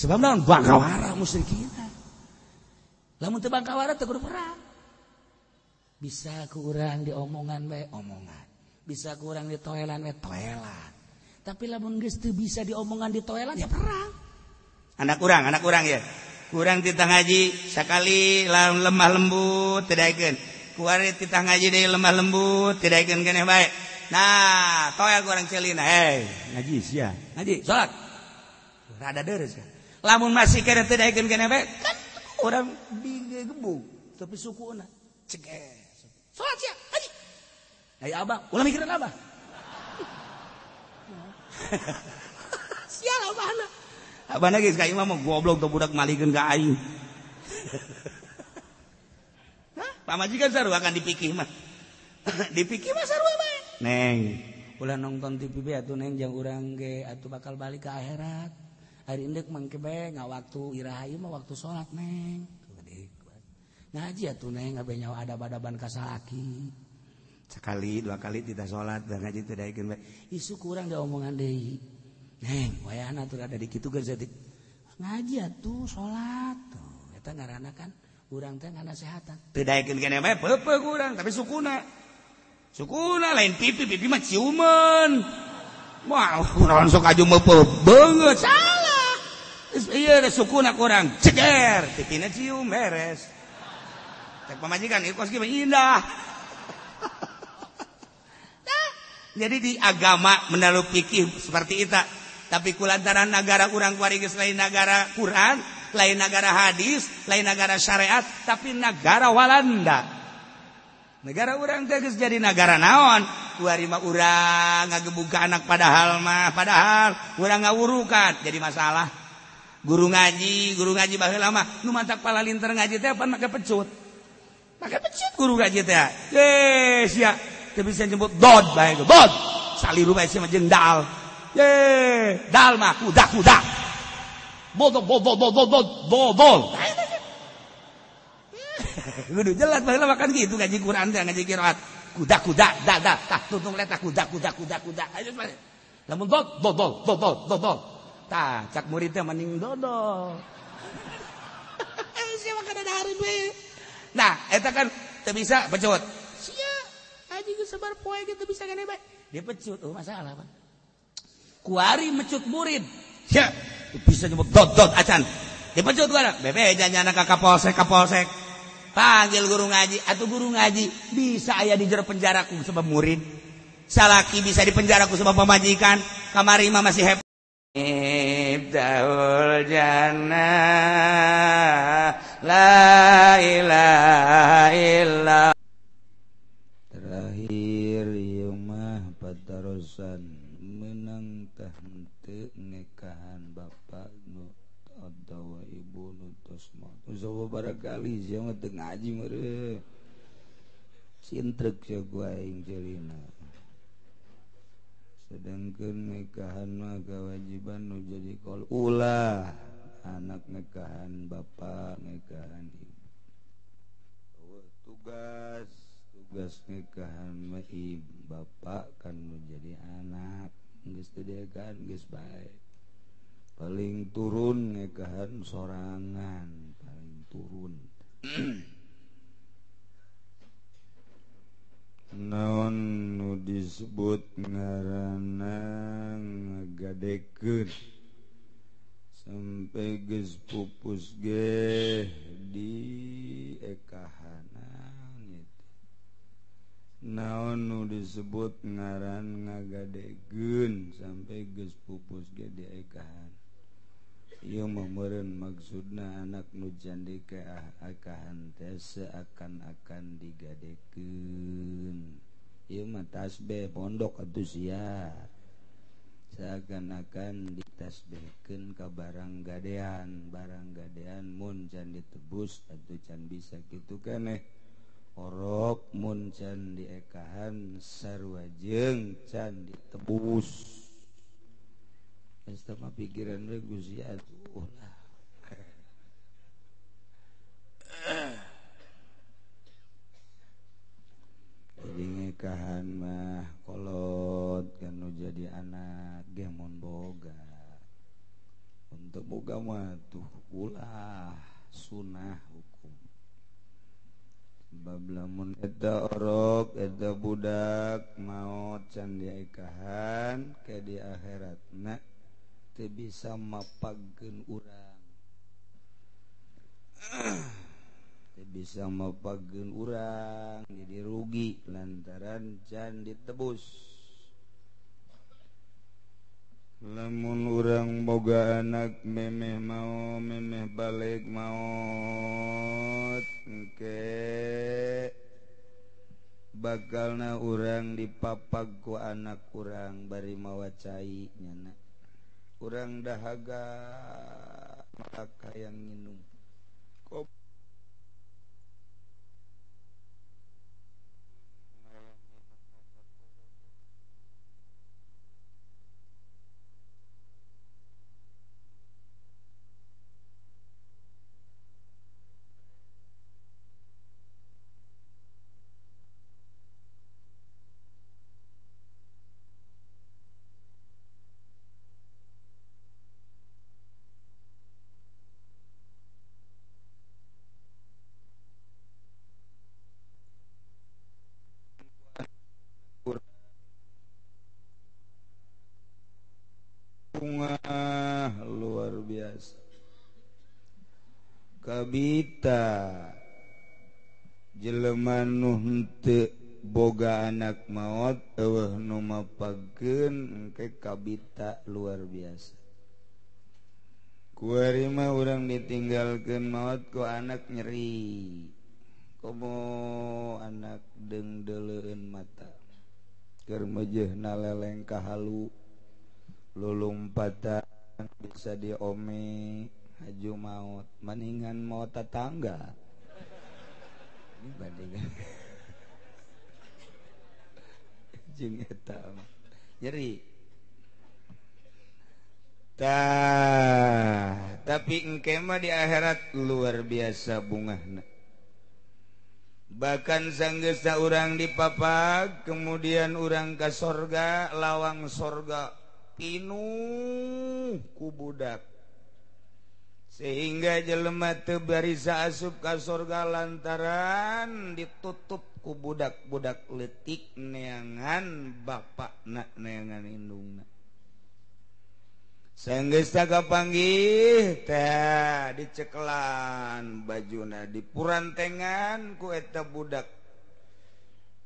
Sebab naon bangkawara musyrikin. Lamun teu bangkawara teu kudu perang. Bisa ku urang diomongan bae omongan. Bisa ku urang ditoelan bae toelan. Tapi lamun geus teu bisa diomongan ditoelan ya perang. Anak urang ya. Kurang titah ngaji sakali lemah lembut teu daekeun. Kuari titah ngaji deui lemah lembut teu daekeun keneh bae. Nah, toel ku urang ceulina, hei, ngaji sia. Ngaji, salat. Rada deres kan. Lamun masih keneh teu daekeun keneh bae, kan urang digebug tapi sukuna ceger. Salat sia, ngaji. Ai abah, ulah mikiran abah. Sial abahna. Abahna geus ka imah mah goblok teu budak malikeun ka aing. Hah? Pamajikan sarua kan dipikih mah. Dipikih mah sarua bae. Neng, ulah nonton TV bae atuh neng jang urang ge atuh bakal balik ke akhirat. Ari indek mangke bae ngawaktu iraha ieu mah waktu salat neng. Ngaji atuh neng abe nyawa adab-adaban ka salaki. Sekali dua kali tidak salat dan ngaji teu daekeun bae. Isu kurang diomongan deui. Neng, wayahna atuh rada dikitu geus saeutik. Ngaji atuh salat. Tuh, eta ngaranna kan urang teh nganasehatan. Teu daekeun keneh bae peupeuk urang tapi sukuna. Sukuna lain pipi, pipi mah ciuman. Wah, urang sok aju meupeuk beungeut. Salah. Ieu sukuna kurang ceger, pipina cium beres. Cek pamajikan ieu kos kieu indah. Nah, jadi di agama menalu pikir seperti itu. Tapi kulantaran nagara urang kuari geus lain nagara Quran, lain nagara hadis, lain nagara syariat, tapi nagara Walanda. Negara urang teh geus jadi nagara naon? Kuari mah urang ngagebug ka anak padahal mah, padahal urang ngawurukan jadi masalah. Guru ngaji baheula mah nu mantak palalinter ngaji teh pan make pecut. Make pecut guru ngaji teh. Ye sia teu bisa nyebut dod bae dod. Saliru bae sia mah jeung dal. Ye dal mah kuda-kuda. Bodol bodol bodol bodol. Kudu jelas baheula makan gitu ngaji Quran teh ngaji qiraat. Kuda-kuda da da tah tuntung letak kuda kuda kuda kuda. Ayo lamun dod dodol dodol dodol. Tah cak murid teh mending dodol. Sia mah kada dahareun we. Nah, eta kan teu bisa pecut. Sia haji geus sabar poe ge teu bisa gane bae. Dia pecut, oh masalah Pak. Kuari mecut murid. Sia bisa nyebut dod-dod acan. Dipecut gua. Bebe janjana ka kapolsek kapolsek. Panggil guru ngaji, atuh guru ngaji bisa aya di jero penjara ku sebab murid. Salaki bisa di penjara ku sebab pamajikan. Kamari mah masih happy. Ibdaul jannah la ilaha illa. Terakhir ieu mah patarosan menang tah henteu nikahan bapak nu atawa ibu nu tos maot. Usaha barangkali sia mah teu ngaji meureun. Cintrek sia ku aing ceulina. Sedangkan nikahan mah kewajiban nu jadi kol ulah anak nikahan bapak nikahan ibu. Tugas tugas nikahan mah ibu bapak kan nu jadi anak geus teu dekan geus bae. Paling turun nikahan sorangan paling turun. Naon nu disebut ngaranna ngagadekeun sampai geus pupus ge di ekahanan itu. Naon nu disebut ngaran ngagadekeun sampai geus pupus ge di ekahan. Ieu mah meureun maksudna anak nu can dikaekahan teh seakan-akan digadekeun. Ieu mah tasbih pondok atuh sia. Seakan-akan ditasbihkeun ka barang gadean mun can ditebus atuh can bisa kitu keneh. Orok mun can diekahan sarua jeung can ditebus. Eta mah pikiran we Gusti atuh lah. Jadi ngekahan mah kolot kan nu jadi anak ge mun boga. Mun teu boga mah tuh ulah sunah hukum. Sebab lamun eta orok eta budak maot can diekahan ke di akhiratna teu bisa mapagkeun urang. Teu bisa mapagkeun urang jadi rugi lantaran can ditebus. Lamun urang boga anak memeh mau memeh balik maot engke bakalna urang dipapag ku anak urang bari mawa cai nyana urang dahaga maka hayang nginum luar biasa. Kabita jelema nu henteu boga anak maot eueuh nu mapagkeun engke kabita luar biasa. Kuari mah urang ditinggalkeun maot ku anak nyeri. Komo anak deungdeuleun mata. Keur meujeuhna leleng ka halu. Lulumpatan bisa diome haju maut maningan maut tetangga dibandingkan jeung eta nyeri tah. Tapi engke mah di akhirat luar biasa bungahna. Bahkan sanggeusna urang dipapag kemudian urang ka sorga, lawang sorga pinuh ku budak sehingga jelema teu barisa asup ka sorga lantaran ditutup ku budak-budak leutik neangan bapakna neangan indungna. Sanggeus kapanggih teh dicekelan bajuna dipurantengan ku eta budak,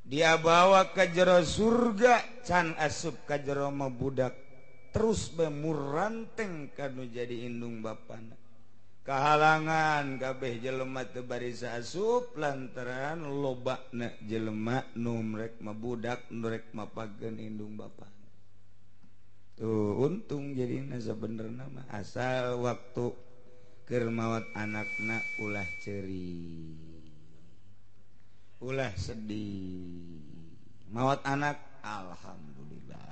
dia bawa ke jero surga can asup ka jero mah budak terus bemuranteng kanu jadi indung bapana. Kahalangan kabeh jelema teu barisa asup lantaran lobana jelema nu rek mabudak nu rek mapageun indung bapana. Tuh untung jadina sabenerna mah asal waktu keur maot anakna ulah ceuri, ulah sedih. Maot anak alhamdulillah.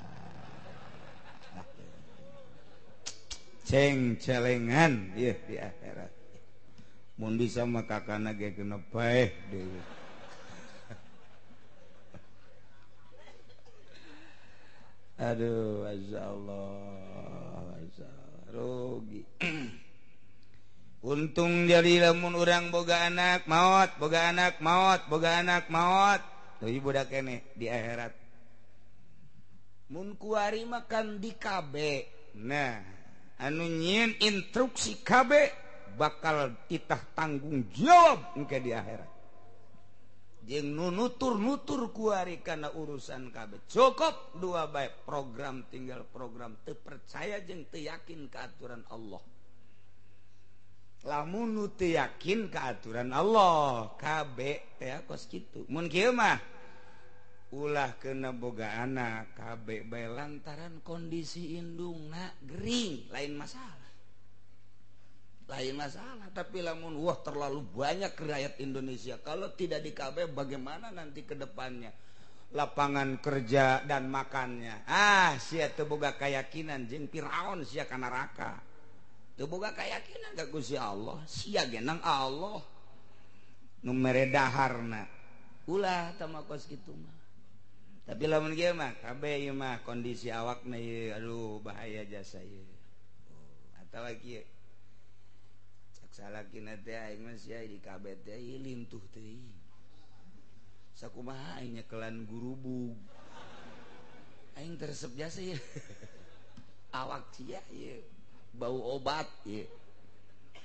Ceng celengan ieu di akhirat. Mun bisa mah kakana ge kena paeh deui. Aduh, masyaallah, masyaallah, rugi. Untung jadi lamun urang boga anak maot, boga anak maot, boga anak maot. Tuh budak keneh di akhirat. Mun kuari makan di KB. Nah, anu nyieun instruksi KB bakal titah tanggung jawab engke di akhirat. Jeung nu nutur-nutur kuari kana urusan KB. Cukup dua bae program tinggal program teu percaya jeung teu yakin ka aturan Allah. Lamun nu teu yakin ka aturan Allah, KB teh kos kitu. Mun kieu mah ulah kena boga anak KB bae lantaran kondisi indungna gering, lain masalah. Lain masalah, tapi lamun wah terlalu banyak rakyat Indonesia kalau tidak di KB bagaimana nanti ke depannya lapangan kerja dan makannya. Ah, sia teu boga keyakinan jeung Firaun sia ka neraka. Teu boga keyakinan ka Gusti Allah, sia genang Allah nu mere daharna. Ulah tah mah kos kitu mah. Tapi lamun kieu mah KB ieu mah kondisi awakna ieu aduh bahaya jasa ieu. Atawa kieu cek salakina teh aing mah sia di kabeh teh lintuh teuing. Sakumaha aing nyekelan gurubug. Aing teresep jasa ieu. Awak sia ieu bau obat ieu.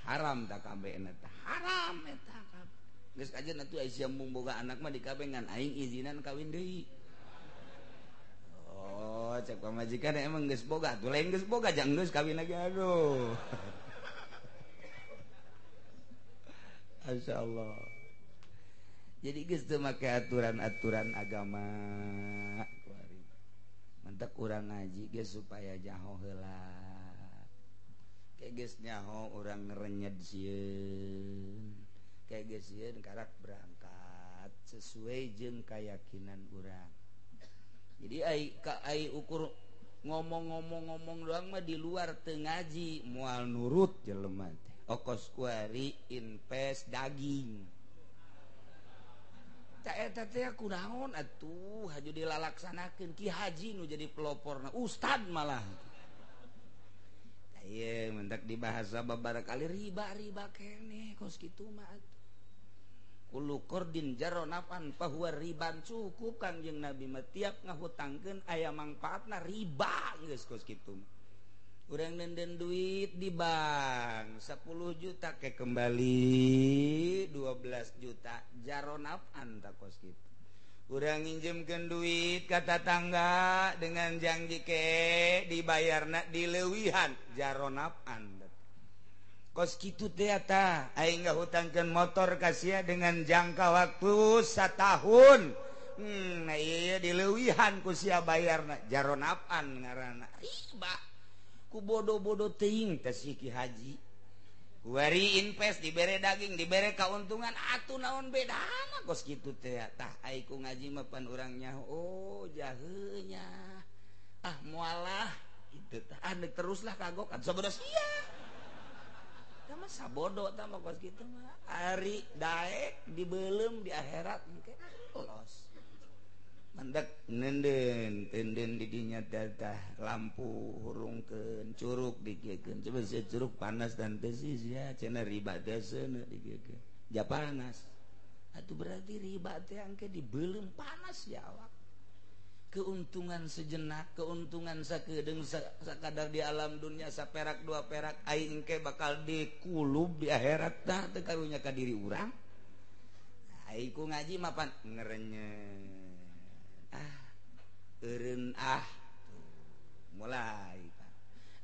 Haram tak kabeh eta. Haram eta kabeh. Geus kajen atuh ai sia mung boga anak mah dikabeh ngan aing izinan kawin deui. Oh, cek pamajikan emang geus boga, atuh lain geus boga jang geus kawin lagi aduh. Masyaallah. Jadi geus teu make aturan-aturan agama. Mentek urang ngaji geus supaya jaho heula. Kayak geus nyaho urang ngerenyed sieun. Kayak geus sieun karak berangkat sesuai jeung keyakinan urang. Jadi ai ukur ngomong-ngomong-ngomong doang mah di luar teu ngaji moal nurut jelema teh. Okos kuari invest daging. Cak eta teh kunaon atuh haju dilalaksanakeun Ki Haji nu jadi peloporna ustad malah. Tah ieu mendak dibahasa babara kali riba-riba keneh kos kitu mah atuh. Kullu qardin jarra naf'an fahuwa riban cukup Kangjeng Nabi mah tiap ngahutangkeun aya mangfaatna riba geus kos kitu. Urang nenden duit di bank 10 juta ke kembali 12 juta jarra naf'an ta kos kitu. Urang nginjemkeun duit ka tatangga dengan janji ke dibayarna dileuwihan jarra naf'an. Kos kitu teh eta aing ngahutangkeun motor ka sia dengan jangka waktu satahun. Nah ieu dileuwihan ku sia bayarna jarra naf'an ngaranna riba. Ku bodoh-bodoh teuing teh si Ki Haji. Kuari invest dibere daging dibere kauntungan atuh naon bedana kos kitu teh tah ai ku ngaji mah pan urang nyaho oh jaheunya ah moalah kitu tah ah deuk teruslah kagok atuh sabodo sia. Tah mah sabodo tah mah kos kitu mah ari daek dibeuleum di akhirat engke los. Mendak nenden tenden didinya tah lampu hurungkeun curug dikiekeun coba sia curug panas dan teh sia cenah riba teh seuneu dikiekeun ja panas atuh berarti riba teh angke dibeuleum panas ya awak keuntungan sejenak keuntungan sakedeung sakadar di alam dunia saperak dua perak aing engke bakal dikulub di akhirat tah teu karunya ka diri urang ai ku ngaji mah pan ngerenyet ah eureun ah mulai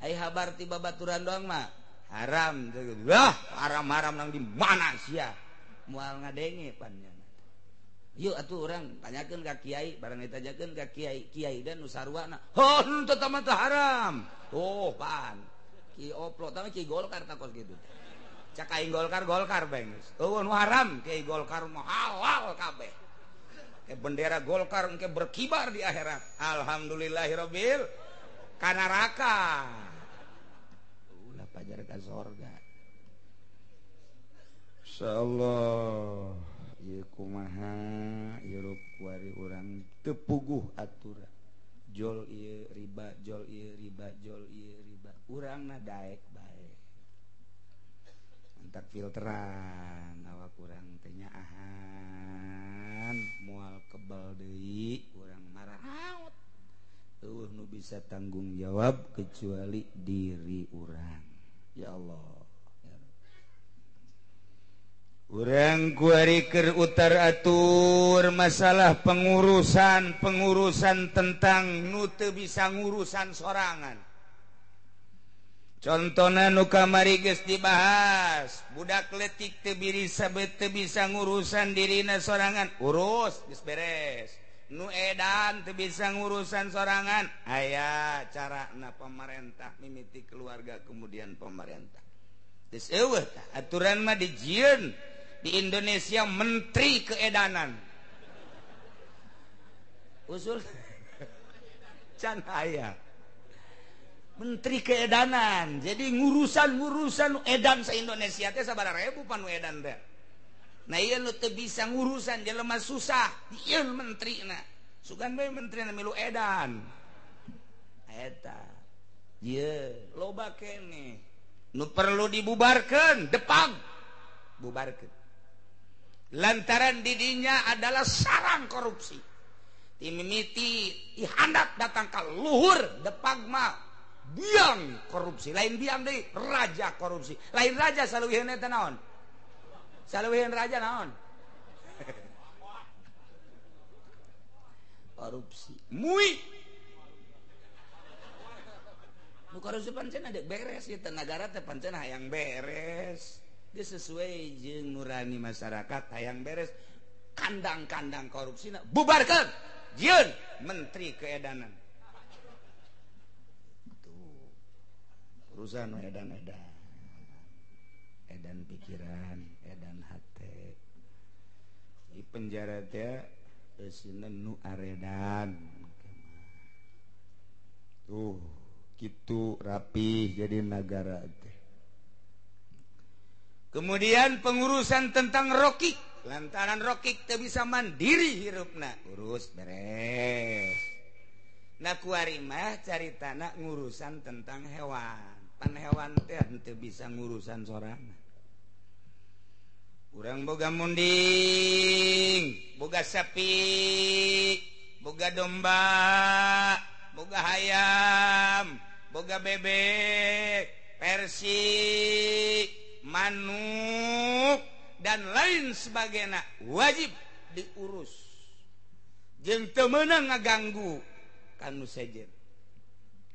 ai habar ti babaturan doang mah haram wah haram-haram nang di mana sia moal ngadenge pan nya yuk atuh urang tanyakeun ka kiai barang ditanyakeun ka kiai kiai dan nu sarwana hon teu mah haram oh pan ki oplo tah ki Golkar tah kos kitu cak aing Golkar Golkar bae geus eueuh nu haram kiai Golkar mah halal kabeh ke bendera Golkar engke berkibar di akhirat alhamdulillahirabbil ka neraka ulah pajar ka sorga insyaallah ieu kumaha ieu kuari urang teu puguh aturan jol ieu riba jol ieu riba jol ieu riba urangna daek bae entak filteran awak urang teh nyaahan moal kebal deui urang marahaut eueuh nu bisa tanggung jawab kecuali diri urang ya Allah ya Rabb. Urang kuari keur utar atur masalah pengurusan tentang nu teu bisa ngurusan sorangan. Contohna nu kamari geus dibahas, budak leutik teu bisa teu bisa ngurusan dirina sorangan, urus geus beres. Nu edan teu bisa ngurusan sorangan, aya carana pemerintah mimiti keluarga kemudian pemerintah. Geus eueuh tah aturan mah dijieun di Indonesia menteri keedanan. Usul can aya. Menteri keedanan. Jadi ngurusan-ngurusan edan se-Indonesia teh sabaraha ribu pan nu edan teh. Nah ieu nu teu bisa ngurusan jelema susah, ieu menterina. Sugan bae menterina milu edan. Eta. Ieu loba keneh. Nu perlu dibubarkan Depag bubarkan. Lantaran didinya adalah sarang korupsi. Timimiti ihandat datang ke luhur Depag mah biang korupsi, lain biang deui raja korupsi. Lain raja saluwiheun eta naon? Saluwiheun raja naon? Korupsi. Mui. Nu korupsi pancen ada beres ieu teh nagara teh pancen hayang beres. Dia sesuai jeung nurani masyarakat hayang beres. Kandang-kandang korupsina bubarkeun. Jieun menteri keedanan. Tuh. Urusan edan-edan. Edan pikiran, edan hate. Di penjara teh eusina nu aredan. Tuh, gitu rapih jadi negara teh. Kemudian pengurusan tentang rokik, lantaran rokik teu bisa mandiri hirupna, urus beres. Nah kuari mah caritana ngurusan tentang hewan. Pan hewan teh henteu bisa ngurusan sorangan. Urang boga munding, boga sapi, boga domba, boga hayam, boga bebek, persi, manuk dan lain sebagainya wajib diurus. Jeung teu meunang ngaganggu kanu sejen.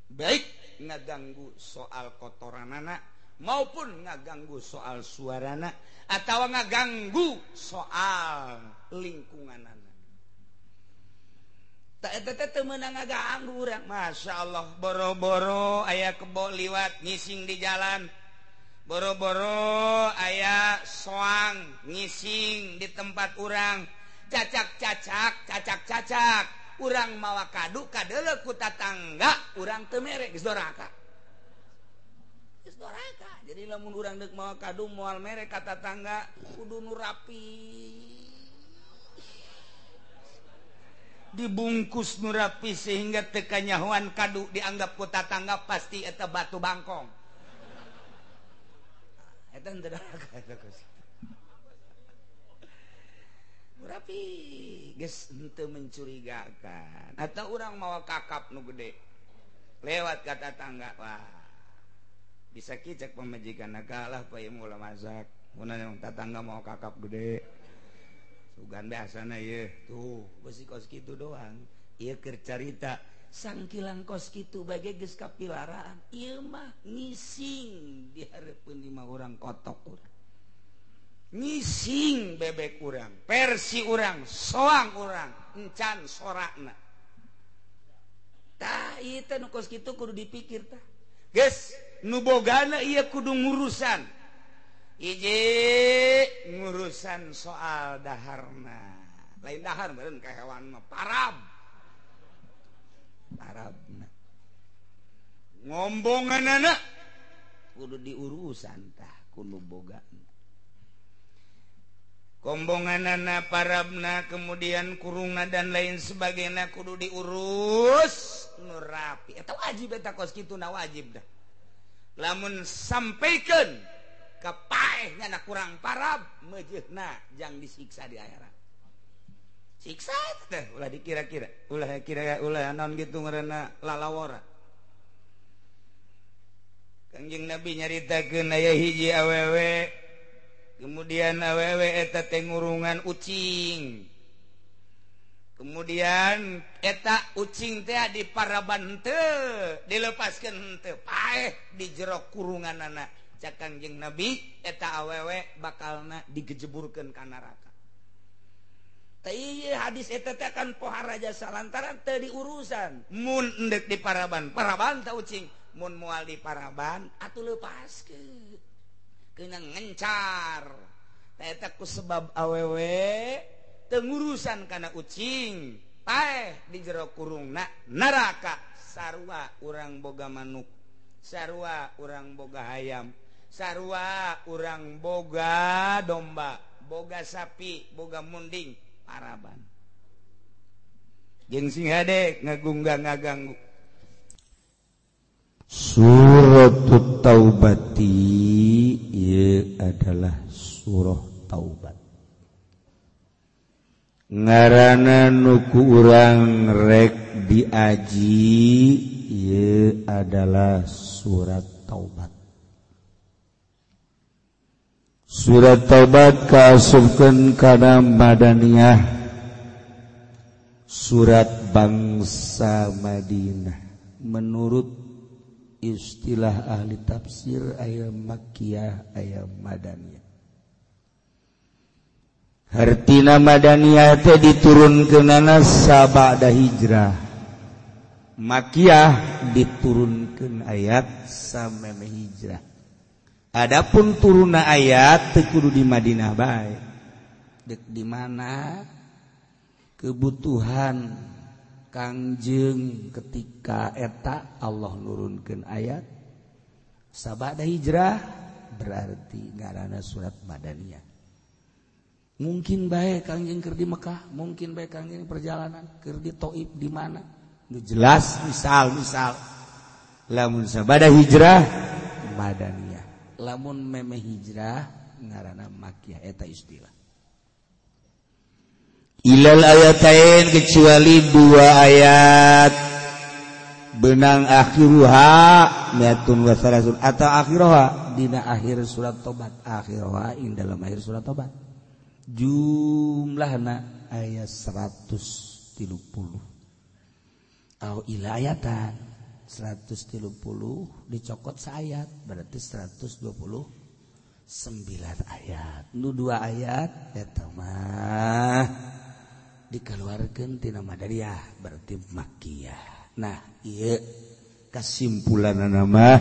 Baik ngaganggu soal kotoranana maupun ngaganggu soal suarana atau ngaganggu soal lingkunganana. Tak eta teh teu meunang ngaganggu urang. Masya Allah, boro-boro aya kebo liwat ngising di jalan. Boro-boro aya soang ngising di tempat urang. Cacak-cacak, cacak-cacak. Urang mawa kadu kadeuleu ku tatangga, urang teu mere geus doraka. Geus doraka. Jadi lamun urang deuk mawa kadu moal mere ka tatangga, kudu nu rapi. Dibungkus nu rapi sehingga teu kanyahoan kadu dianggap ku tatangga pasti eta batu bangkong. Eta henteu doraka eta kos. Rapi geus henteu mencurigakan. Atau urang mawa kakap nu gede lewat ka tatangga, wah bisa kicek pamajikan kalah pa ieu mula masak. Mun tatangga mawa kakap gede. Sugan biasana ieu tuh besi kos kitu doang. Ieu keur carita sangkilang kos kitu bage geus kapilaraan. Ieu mah ngising di hareupeun lima urang kotok urang. Ngising bebek urang, persi urang, soang urang, encan sorakna. Tah ieu teh nu kos kitu kudu dipikir tah. Geus nu bogana ieu kudu ngurusan. Hiji ngurusan soal daharna. Lain dahar meureun ka hewan mah parab. Parabna. Ngombonganana kudu diurusan tah kudu bogana. Kombonganana parabna kemudian kurungna dan lain sebagainya kudu diurus nu rapi. Eta wajib eta kos kitu na wajib dah. Lamun sampaikeun ka paehna na kurang parab meujeuhna jang disiksa di akhirat. Siksa teh ulah dikira-kira, ulah kira ulah naon kitu ngaranna lalawora. Kangjeng Nabi nyaritakeun aya hiji awewe. Kemudian awewe eta teh ngurungan ucing. Kemudian eta ucing teh di paraban teu, dilepaskeun henteu, paeh di jero kurunganana. Cak Kangjeng Nabi eta awewe bakalna digejeburkeun ka neraka. Teh ieu hadis eta teh kan pohara jasa lantaran teu diurusan. Mun endek di paraban, paraban ta ucing, mun moal di paraban atuh lepaskeun. Kena ngencar. Eta ku sebab awewe teu ngurusan kana ucing, paeh di jero kurungna neraka. Sarua urang boga manuk, sarua urang boga hayam, sarua urang boga domba, boga sapi, boga munding, paraban. Jeung sing hade ngagunggah ngaganggu. Suratut Taubati ieu adalah surah Taubat. Ngaranna nu ku urang rek diaji ieu adalah surat Taubat. Surat Taubat kaasupkeun kana Madaniyah, surat bangsa Madinah. Menurut istilah ahli tafsir aya Makkiyah aya Madaniyah. Hartina Madaniyah teh diturunkeunana sabada hijrah. Makkiyah diturunkeun ayat sameme hijrah. Adapun turunna ayat teu kudu di Madinah bae. Dek di mana kebutuhan Kangjeng ketika eta Allah nurunkeun ayat sabada hijrah berarti ngaranna surat Madaniyah. Mungkin bae Kangjeng keur di Mekah, mungkin bae Kangjeng perjalanan keur di Thaif di mana. Nu jelas misal lamun sabada hijrah Madaniyah. Lamun meme hijrah ngaranna Makkiyah eta istilah. Ilal ayatain kecuali dua ayat benang akhiruha miatun wa salasun atau akhiruha dina akhir surat Tobat, akhiruha ing dalam akhir surat Tobat jumlahna ayat 130 au ila ayatan 130 dicokot saayat berarti 129 ayat. Nu dua ayat eta mah dikeluarkan tina Madaniyah berarti Makkiyah. Nah, ieu kasimpulanna mah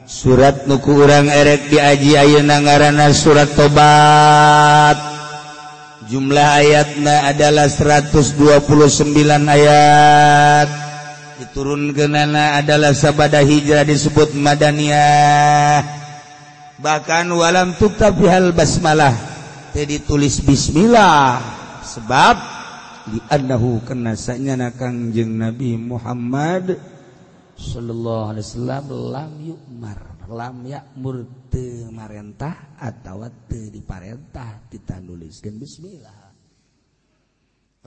surat nu ku urang erek diaji ayeuna ngaranna surat Tobat. Jumlah ayatna adalah 129 ayat. Diturunkeunana adalah sabada hijrah disebut Madaniyah. Bahkan walam tuktab bihal basmalah, teu ditulis bismillah sebab li'annahu kana sanyana Kangjeng Nabi Muhammad sallallahu alaihi wasallam lam yu'mar, lam ya'mur teu marentah atawa teu diparentah ditanuliskeun bismillah.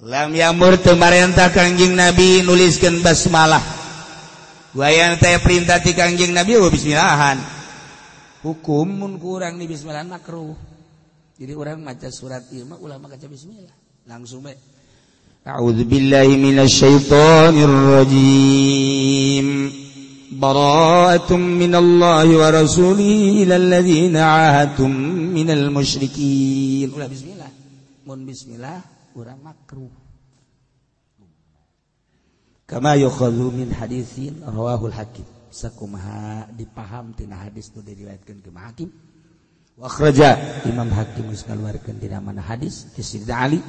Lam ya'mur teu marentah Kangjeng Nabi nuliskeun basmalah. Wayang teh perintah ti Kangjeng Nabi wa bismillahan. Hukum mun kurang di bismillah makruh. Jadi urang maca surat ieu mah ulah maca bismillah. Langsung bae. A'udzu billahi minasyaitonir rajim. Bara'atun minallahi wa rasulihi ilal ladzina 'ahadtum minal musyrikin. Ulah bismillah. Mun bismillah urang makruh. Kama yukhadhu min haditsin rawahul Hakim. Sakumaha dipaham tina hadis nu diriwayatkeun ke Hakim. Wa akhraja Imam Hakim geus ngaluarkeun dina mana hadis ti Sayyidina Ali.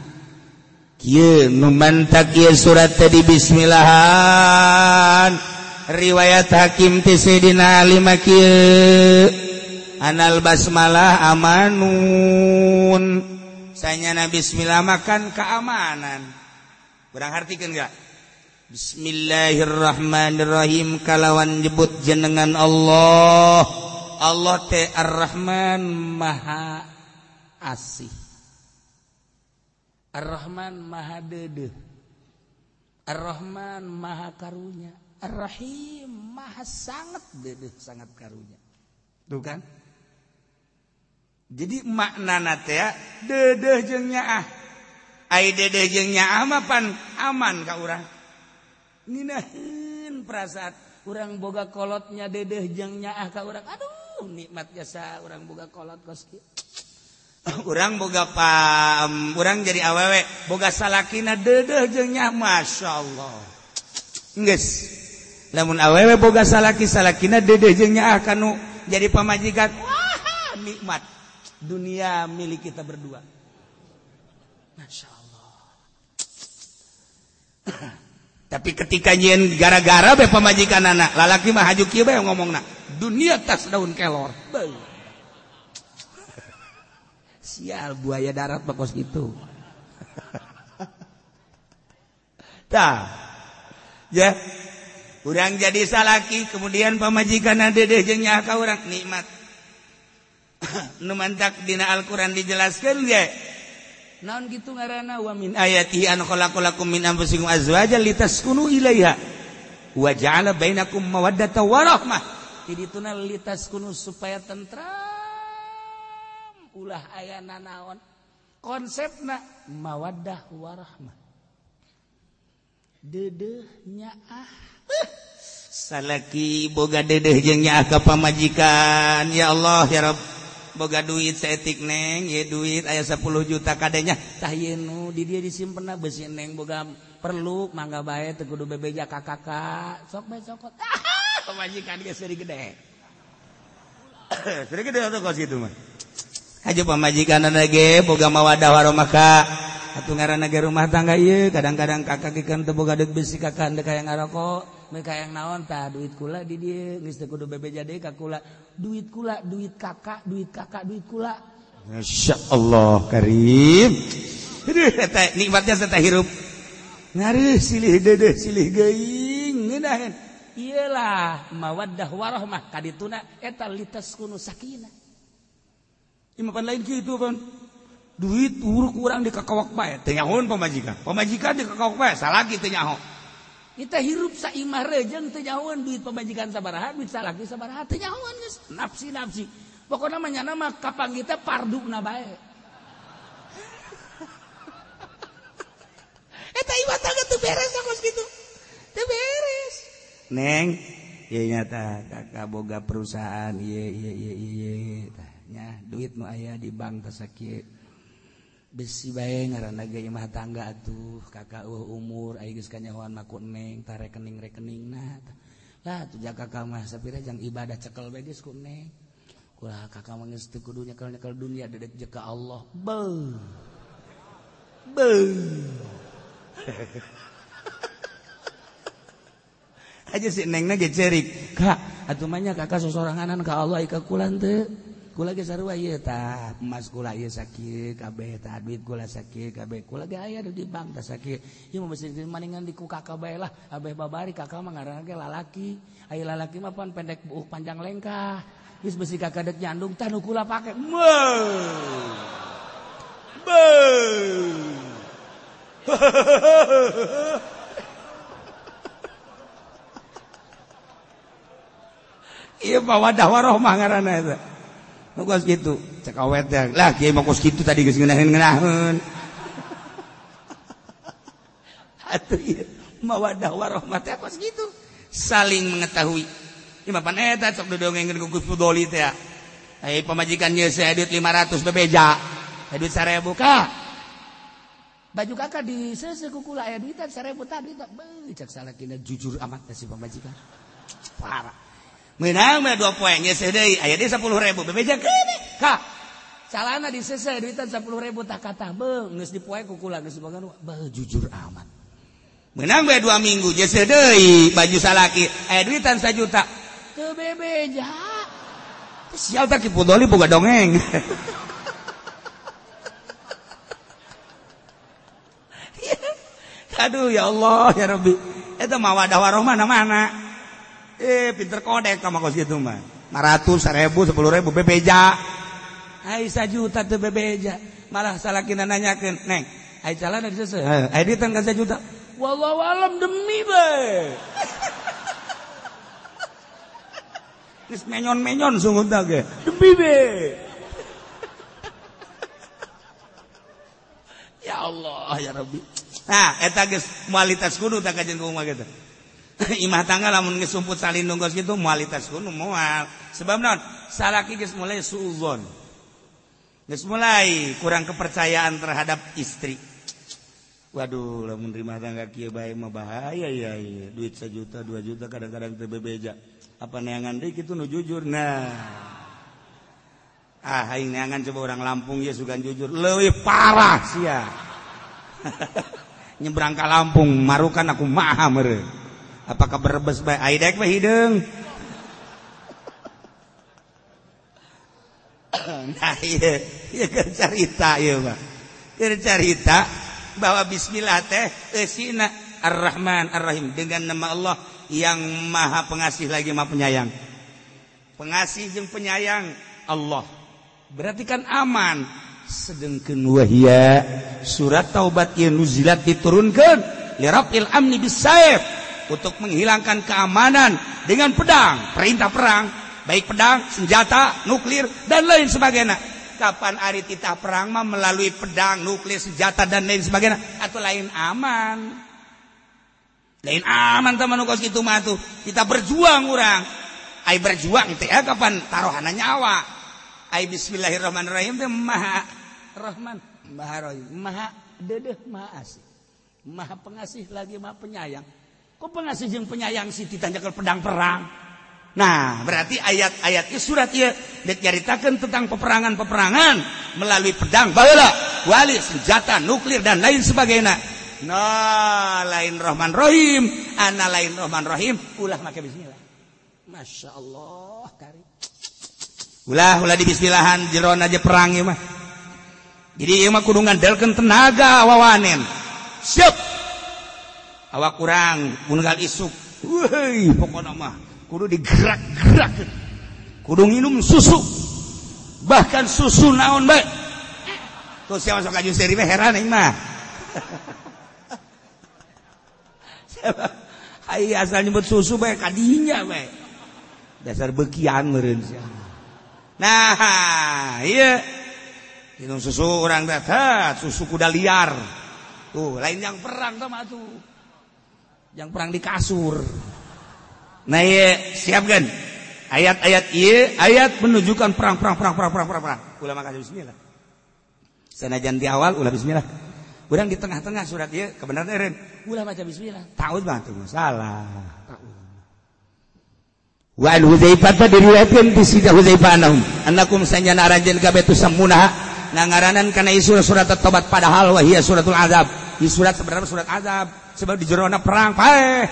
Kieu nu mantak ieu surat tadi bismillahan. Riwayat Hakim ti Sayyidina Ali mah kieu anal basmalah amanun. Sanyana bismillah makan keamanan. Urang hartikeun enggak? Bismillahirrahmanirrahim kalawan nyebut jenengan Allah. Allah teh Ar-Rahman Maha Asih. Ar-Rahman Maha Dedeh. Ar-Rahman Maha Karunya. Ar-Rahim Maha sangat dedeh, sangat karunya. Tuh kan? Jadi maknana teh dedeh jeung nyaah. Ai dedeh jeung nyaah mah pan aman ka urang. Nginaheun perasaan urang boga kolotnya dedeh jeung nyaah ka urang. Aduh, nikmat jasa urang boga kolot kos kieu. Urang boga pam, urang jadi awewe boga salakina dedeh jeung nyaah, masyaallah. Geus. Lamun awewe boga salaki, salakina dedeh jeung nyaah kanu jadi pamajikan. Wah, nikmat. Dunia milik kita berdua. Masya Allah. Tapi ketika nyeun gara-gara be pamajikan anak, lalaki mah haju kieu bae ngomongna, dunia tas daun kelor. Beuh. Sial buaya darat mah kos kitu. Tah. Ya. Urang jadi salaki kemudian pamajikan dedeh jeung nyaah ka urang nikmat. Nu mantak dina Al-Qur'an dijelaskeun ge. Naon kitu ngaranna wa min ayatihi an khalaqalakum min anfusikum azwajan litaskunu ilaiha wa ja'ala bainakum mawaddatan wa rahmah. Jadi dituna litaskunu supaya tentram ulah aya nanaon. Konsepna mawaddah warahmah. Dedeh nyaah. Salaki boga dedeh jeung nyaah ka pamajikan. Ya Allah ya Rabb, boga duit saetik neng, ye duit aya 10 juta kadenya. Tah ieu nu di dieu disimpenna beusi neng boga perlu mangga bae teu kudu bebeja ka kakak. Sok bae cokot. Pamajikan geus seuri gede. Seuri gede atuh kos kitu mah. Aja pamajikan ge boga mawadah warahmah ka atuh ngaranna ge rumah tangga ieu kadang-kadang kakak ge kan teu boga deuk besi kakak ndek hayang ngarokok mereka hayang naon tah duit kula di dieu geus teu kudu bebeja deui ka kula duit kula duit kakak duit kakak duit kula. Masyaallah karim. Aduh eta nikmatnya eta hirup ngareuh silih deudeuh silih geuing ngeunaheun ieu lah mawaddah warahmah kadituna eta litaskunu sakinah. Imapan lain gitu kan duit uruk kurang di kakawak bae teu nyahoan pamajikan pamajikan di kakawak bae salaki teu nyaho kita hirup saimah rejeung teu nyahoan duit pamajikan sabaraha duit salaki sabaraha teu nyahoan geus nafsi-nafsi pokona mah nyana mah kapanggih teh parduna bae eta imah tangga teu beres kos kitu teu beres neng ieu nyata kakak boga perusahaan ieu ieu ieu ieu tah nya duit nu aya di bank teh sakieu besi bae ngaranna ge imah tangga atuh kakak eueuh umur aya geus kanyahoan mah ku neng tah rekening-rekeningna lah atuh ja kakak mah sapira jang ibadah cekel bae geus ku neng kula kakak mah geus teu kudu nyekel-nyekel dunia dedek jeung ka Allah beuh beuh aja si nengna ge cerik kak atuh mah nya kakak sosoranganan ka Allah ka kula teu kula ge sarua ieu tah emas kula ieu sakieu kabeh tah duit kula sakieu kabeh kula ge aya di bank tah sakieu ieu mah besi maningan di ku kakak bae lah abeh babari kakak mah ngaranna ge lalaki aya lalaki mah pan pendek buuk panjang lengkah geus besi kakak dek nyandung tah nu kula pake beuh beuh ieu mawaddah warahmah ngaranna eta. Kos gitu, cek awet ya. Lah kieu mah kos kitu tadi geus ngeunaheun-ngeunaheun. Atuh ieu mawaddah warahmah teh kos kitu. Saling mengetahui. Ieu mah pan eta sok dodongengkeun ku Gus Fudoli teh. Ai pamajikan ieu saya duit 500 bebeja. Aya duit 1000 ka. Baju kakak di seuseuh ku kula aya duitan 1000 tah duit. Beuh cek salakina jujur amat teh si pamajikan. Parah. Menang mah 2 poe nyeuseuh deui aya deui 10.000 bebeja keun ka calana diseuseuh duitan 10.000 tah katah beuh geus dipoe ku kula geus diboga beuh jujur amat menang bae 2 minggu nyeuseuh deui baju salaki aya duitan 1 juta teu bebeja sial tah Ki Pudoli boga dongeng. Aduh ya Allah ya Rabbi eta mawadah warahmah mana pinter kodek sama kos gitu mah 500, 1000, 10.000 bebeja ai 1 juta teu bebeja malah salakina nanyakeun neng ai calana diseuseuh ai duitan ka 1 juta wallahu alam demi bae geus menyon-menyon sungguh tah ge demi bae ya Allah ya Rabbi nah eta geus mualitas kudu tah kajeun kumaha kitu. Imah tangga lamun geus sumput salindung geus kitu mualitas kudu moal. Sebab naon? Salaki geus mulai suudzon. Geus mulai kurang kepercayaan terhadap istri. Waduh, lamun rumah tangga kieu bae mah bahaya ya ieu. Duit 1 juta, 2 juta kadang-kadang teu bebeja. Apa neangan deui kitu nu jujur. Nah. Ah, aing neangan coba orang Lampung ieu sugan jujur, leuwih parah sia. Nyebrang ka Lampung, marukan aku maha meureun. Apakah berbes bae ai dek mah hideung. Nah ieu ieu keur carita ieu mah. Keur carita bahwa bismillah teh eusina Ar-Rahman Ar-Rahim dengan nama Allah yang maha pengasih lagi maha penyayang. Pengasih jeung penyayang Allah. Berarti kan aman. Sedengkeun wahia surat taubat ieu nuzilat diturunkeun lirafil amni bisaif untuk menghilangkan keamanan dengan pedang, perintah perang, baik pedang, senjata, nuklir dan lain sebagainya. Kapan ari titah perang mah melalui pedang, nuklir, senjata dan lain sebagainya atau lain aman. Lain aman teman nu kos kitu mah tuh. Kita berjuang urang. Ai berjuang teh kapan taruhanna nyawa. Ai bismillahirrahmanirrahim teh maha Rahman, maha Rahim, maha dedeh, maha asih. Maha pengasih lagi maha penyayang. Kok pengasih jeung penyayang sih ditanjakan pedang perang? Nah, berarti ayat-ayat surat ieu dicaritakeun tentang peperangan-peperangan melalui pedang, baheula, wali, senjata, nuklir dan lain sebagainya. Nah, lain Rahman Rahim, ana lain Rahman Rahim, ulah make bismillah. Masya Allah, kari. Ulah ulah di bismillahan jeron aja perang ieu mah. Jadi ieu mah kudu ngandalkeun tenaga wawanen. Siap. Awak kurang unggal isuk. Weuh, pokona mah kudu digerak-gerak, kudu nginum susu, bahkan susu naon bae. Tuh siapa masuk kaju seri mah heran aing mah. Ai asal nyebut susu bae kadinya bae. Dasar bekian meureun sia. Nah, ieu minum susu urang teh, susu kuda liar. Tuh, lain yang perang tah mah tuh. Yang perang di kasur. Nah, iya, siap kan? Ayat-ayat iya, ayat menunjukkan perang, perang, perang, perang, perang, perang, perang. Ulah maka bismillah. Sanajan di awal ulah bismillah. Urang di tengah-tengah surat ieu kebenaran eureun. Ulah baca bismillah. Ta'ud mah teu salah. Ta'ud. Wa an Hudzaifah diriwayatkeun ti Siti Hudzaifah anahum annakum sanjana aranjeun kabeh tusammunaha ngangaranan kana isu surat at-taubat padahal wa hiya suratul azab. Di surat sebenarnya surat azab sebab di jerona perang paeh.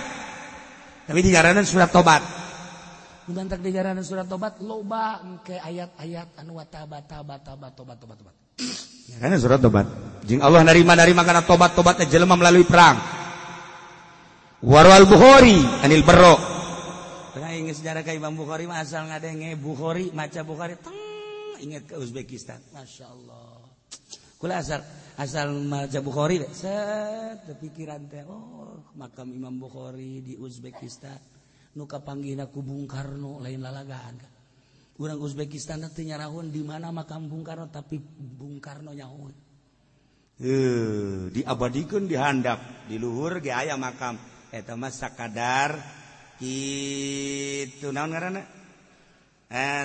Tapi di jaranan surat tobat. Muntak di jaranan surat tobat loba engke ayat-ayat anu taba taba taba tobat tobat tobat. Jaranan surat tobat. Jeung Allah narima-narima kana tobat-tobatna jelema melalui perang. Warwal Bukhari anil Barra. Pernah ingat sejarah ka Imam Bukhari mah asal ngadenge Bukhari maca Bukhari teng ingat ke Uzbekistan. Masya Allah. Kula asal maca Bukhari set pikiran teh oh makam Imam Bukhari di Uzbekistan nu kapanggihna ku Bung Karno lain lalagaan. Urang Uzbekistan teh nyarahun di mana makam Bung Karno tapi Bung Karno nyahoeun. Diabadikeun dihandap di luhur ge aya makam eta mah sakadar kitu naon ngaranna?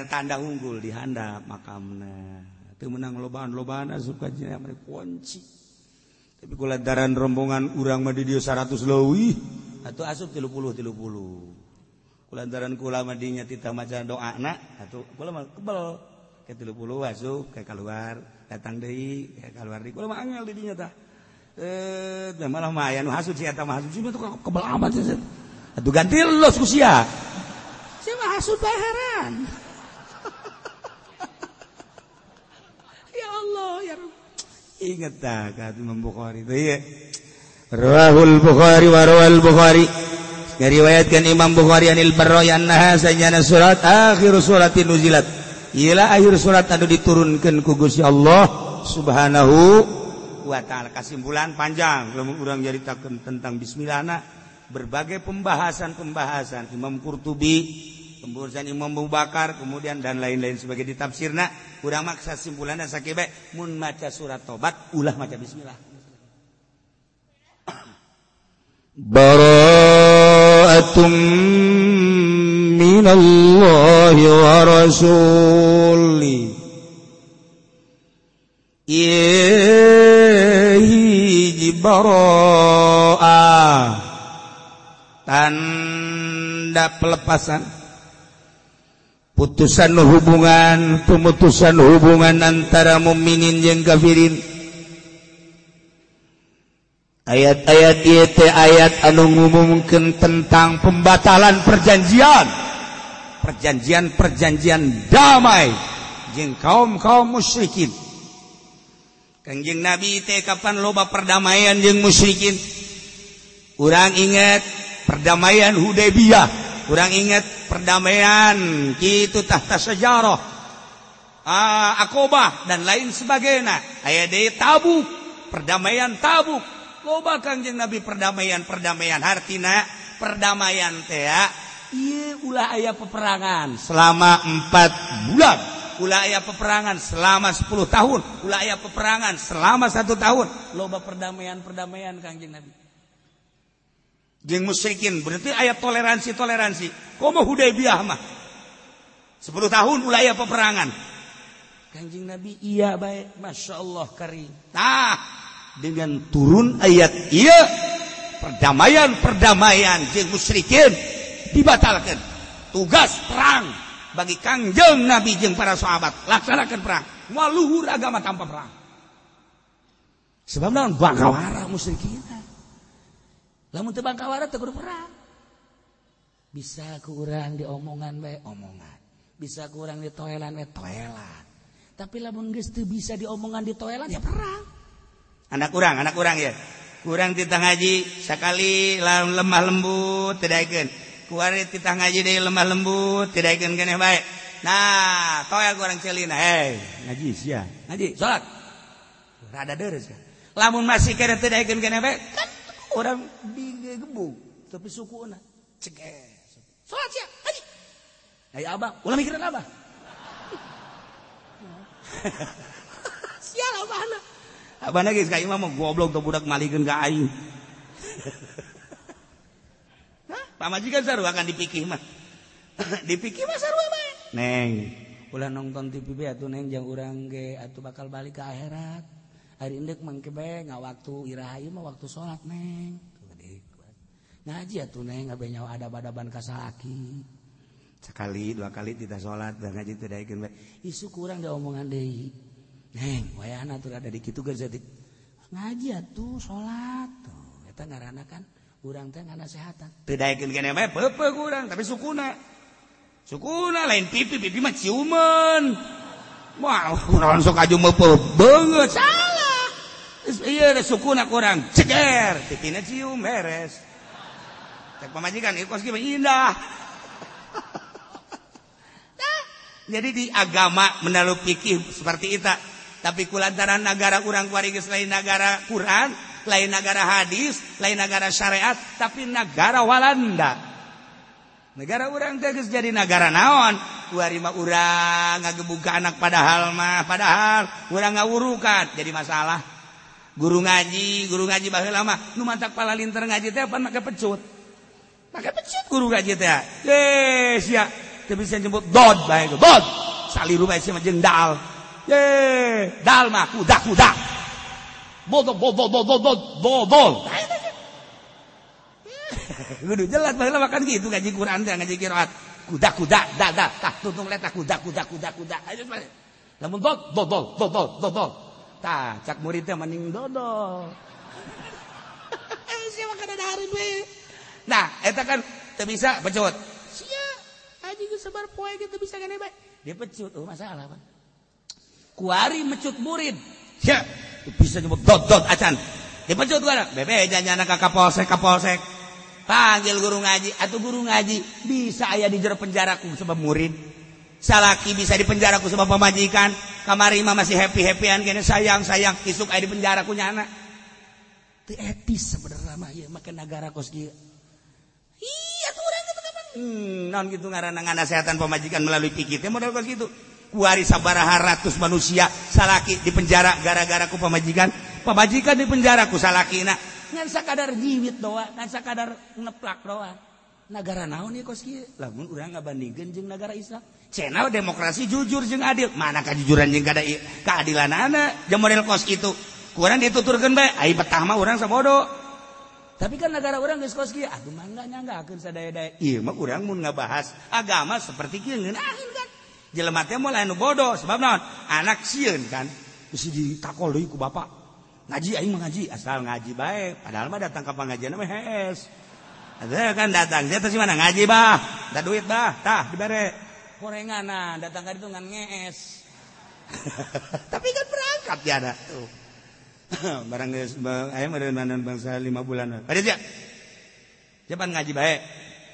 Tanda unggul dihandap makamna. Teu meunang lobaan-lobaan asup ka jina mereka kunci. Tapi kulantaran rombongan urang mah di dieu 100 leuwih atuh asup 30 30. Kulantaran kula mah dinya titah maca doana atuh kula mah kebel ke 30 asup ke keluar datang deui ke keluar deui kula mah angel di dinya tah. Malah mah aya nu hasud si eta mah hasud si tuh kebel amat sih. Atuh ganti los ku sia. Sia mah hasud bae heran. Ya Allah ya Rabb. Ingat tak kata Imam Bukhari itu ya. Rawahul Bukhari wa rawal Bukhari. Diriwayatkan Imam Bukhari anil Barra annaha sajana surat akhir suratin nuzilat. Ialah akhir surat anu diturunkeun ku Gusti Allah Subhanahu wa ta'ala. Kesimpulan panjang lamun urang nyaritakeun tentang bismillahna berbagai pembahasan-pembahasan Imam Qurtubi, pembahasan Imam Abu Bakar, kemudian dan lain-lain sebagai ditafsirna. Urang maksa simpulanna sakieu bae mun maca surat tobat ulah maca bismillah. Bara'atum minallahi wa rasuli. Hiji bara'ah tanda pelepasan, putusan hubungan, pemutusan hubungan antara mukminin jeung kafirin. Ayat-ayat ieu teh ayat anu ngumumkeun tentang pembatalan perjanjian, perjanjian-perjanjian damai jeung kaum-kaum musyrikin. Kangjeng Nabi teh kapan loba perdamaian jeung musyrikin? Urang ingat perdamaian Hudaybiyah, kurang ingat perdamaian kitu tahta sejarah Akobah dan lain sebagainya. Aya deui Tabuk, perdamaian Tabuk. Loba Kangjeng Nabi perdamaian-perdamaian, hartina perdamaian teh ieu ulah aya peperangan selama 4 bulan, ulah aya peperangan selama 10 tahun, ulah aya peperangan selama 1 tahun. Loba perdamaian-perdamaian Kangjeng Nabi jeung musyrikin, berarti aya toleransi-toleransi. Komo Hudaybiyah mah 10 tahun ulah aya peperangan. Kangjeng Nabi iya bae, Masya Allah karim. Nah, dengan turun ayat iya perdamaian-perdamaian jeung musyrikin dibatalkan. Tugas perang bagi Kangjeng Nabi jeung para sahabat, laksanakan perang. Waluhur agama tanpa perang. Sebab naon bangkawara musyrikin. Lamun teu bangkawara teu kudu perang. Bisa ku urang diomongan bae omongan. Bisa ku urang ditoelan bae toelan. Tapi lamun geus teu bisa diomongan ditoelan ya perang. Anak urang ya. Kurang titah ngaji sakali lemah lembut teu daekeun. Kuari titah ngaji deui lemah lembut teu daekeun keneh bae. Nah, toel ku urang ceulina, hei, ngaji sia. Ngaji, salat. Rada deres kan. Lamun masih keneh teu daekeun keneh bae, kan urang digebug tapi sukuna ceges. Salat sia, ngaji. Ai abah, ulah mikiran abah. Sial abahna. Abahna geus ka imah mah goblok teu budak malikeun ka aing. Hah, pamajikan sarua kan dipikih mah. Dipikih mah sarua bae. Neng, ulah nonton TV bae atuh neng jang urang ge atuh bakal balik ke akhirat. Ari endek mangke bae ngawaktu iraha ieu mah waktu salat neng. Ngaji atuh neng abe nyawa adab-adaban ka salaki. Sekali dua kali tidak sholat dan ngaji teu daekeun bae. Isu kurang diomongan deui. Neng, wayahna atuh rada dikitu geus saeutik. Ngaji atuh salat. Tuh, eta ngaranna kan urang teh nganasehatan. Teu daekeun keneh bae peupeuk urang tapi sukuna. Sukuna lain pipi, pipi mah ciuman. Wah, urang sok aju meupeuk beungeut. Salah. Ieu sukuna kurang ceger, pipina cium beres. Cek pamajikan ieu kos kieu indah. Jadi di agama menalu pikir seperti itu. Tapi kulantaran negara urang kuari geus lain negara Quran, lain negara hadis, lain negara syariat, tapi negara Walanda. Negara urang teh geus jadi negara naon? Kuari mah urang ngagebug ka anak padahal mah, padahal urang ngawurukan jadi masalah. Guru ngaji baheula mah nu mantak palalinter ngaji teh pan make pecut. Make pecut guru ngaji teh. Ye sia teu bisa nyebut dod bae dod. Saliru bae sia mah jeung dal. Ye, dal mah kuda-kuda. Bodol bodol bodol bodol. Kudu jelas baheula makan gitu ngaji Quran teh ngaji qiraat. Kuda-kuda da da tah tuntung letah kuda kuda kuda kuda. Ayo lamun dod dodol dodol dodol. Tah cak murid teh mending dodol. Sia mah kada dahareun we. Nah, eta kan teu bisa pecut. Sia haji geus sabar poe ge teu bisa gane bae. Dia pecut, oh masalah Pak. Kuari mecut murid. Sia bisa nyebut dod-dod acan. Dipecut ku bebe janyana ka kapolsek kapolsek. Panggil guru ngaji, atuh guru ngaji bisa aya di jero penjara ku sebab murid. Salaki bisa di penjara ku sebab pamajikan. Kamari mah masih happy-happyan kene sayang-sayang isuk aya di penjara ku nyana. Teu etis sebenarnya mah ieu make nagara kos kieu. Iya tuh urang kitu kapan? Naon kitu ngaranna nganasehatan pamajikan melalui pikir teh model kos kitu. Kuari sabaraha ratus manusia salaki di penjara gara-gara ku pamajikan, pamajikan di penjara ku salakina. Ngan sakadar jiwit doa, ngan sakadar neplak doa. Nagara naon ieu kos kieu? Lamun urang ngabandingkeun jeung nagara Islam. Cenah demokrasi jujur jeung adil. Mana kajujuran jeung keadilanana jeung model kos kitu. Ku urang dituturkeun bae, ai betah mah urang sabodo. Tapi kan negara urang geus kos kieu, atuh mangga nyanggakeun sadaya-daya. Ieu mah urang mun ngabahas agama seperti kieu ngeunaheun kan. Jelema teh moal anu bodoh sebab naon? Anak sieun kan. Bisi ditakol deui ku bapak. Ngaji aing mah ngaji, asal ngaji bae. Padahal mah datang ka pangajian mah hees. Ada kan datang, dia teh mana ngaji bah, da duit bah, tah dibere. Gorengan datang ka ditu ngan ngees. Tapi kan berangkat ya ada tuh. Barang geus aya meureun bangsa 5 bulan. Pada sia. Siapa ngaji bae?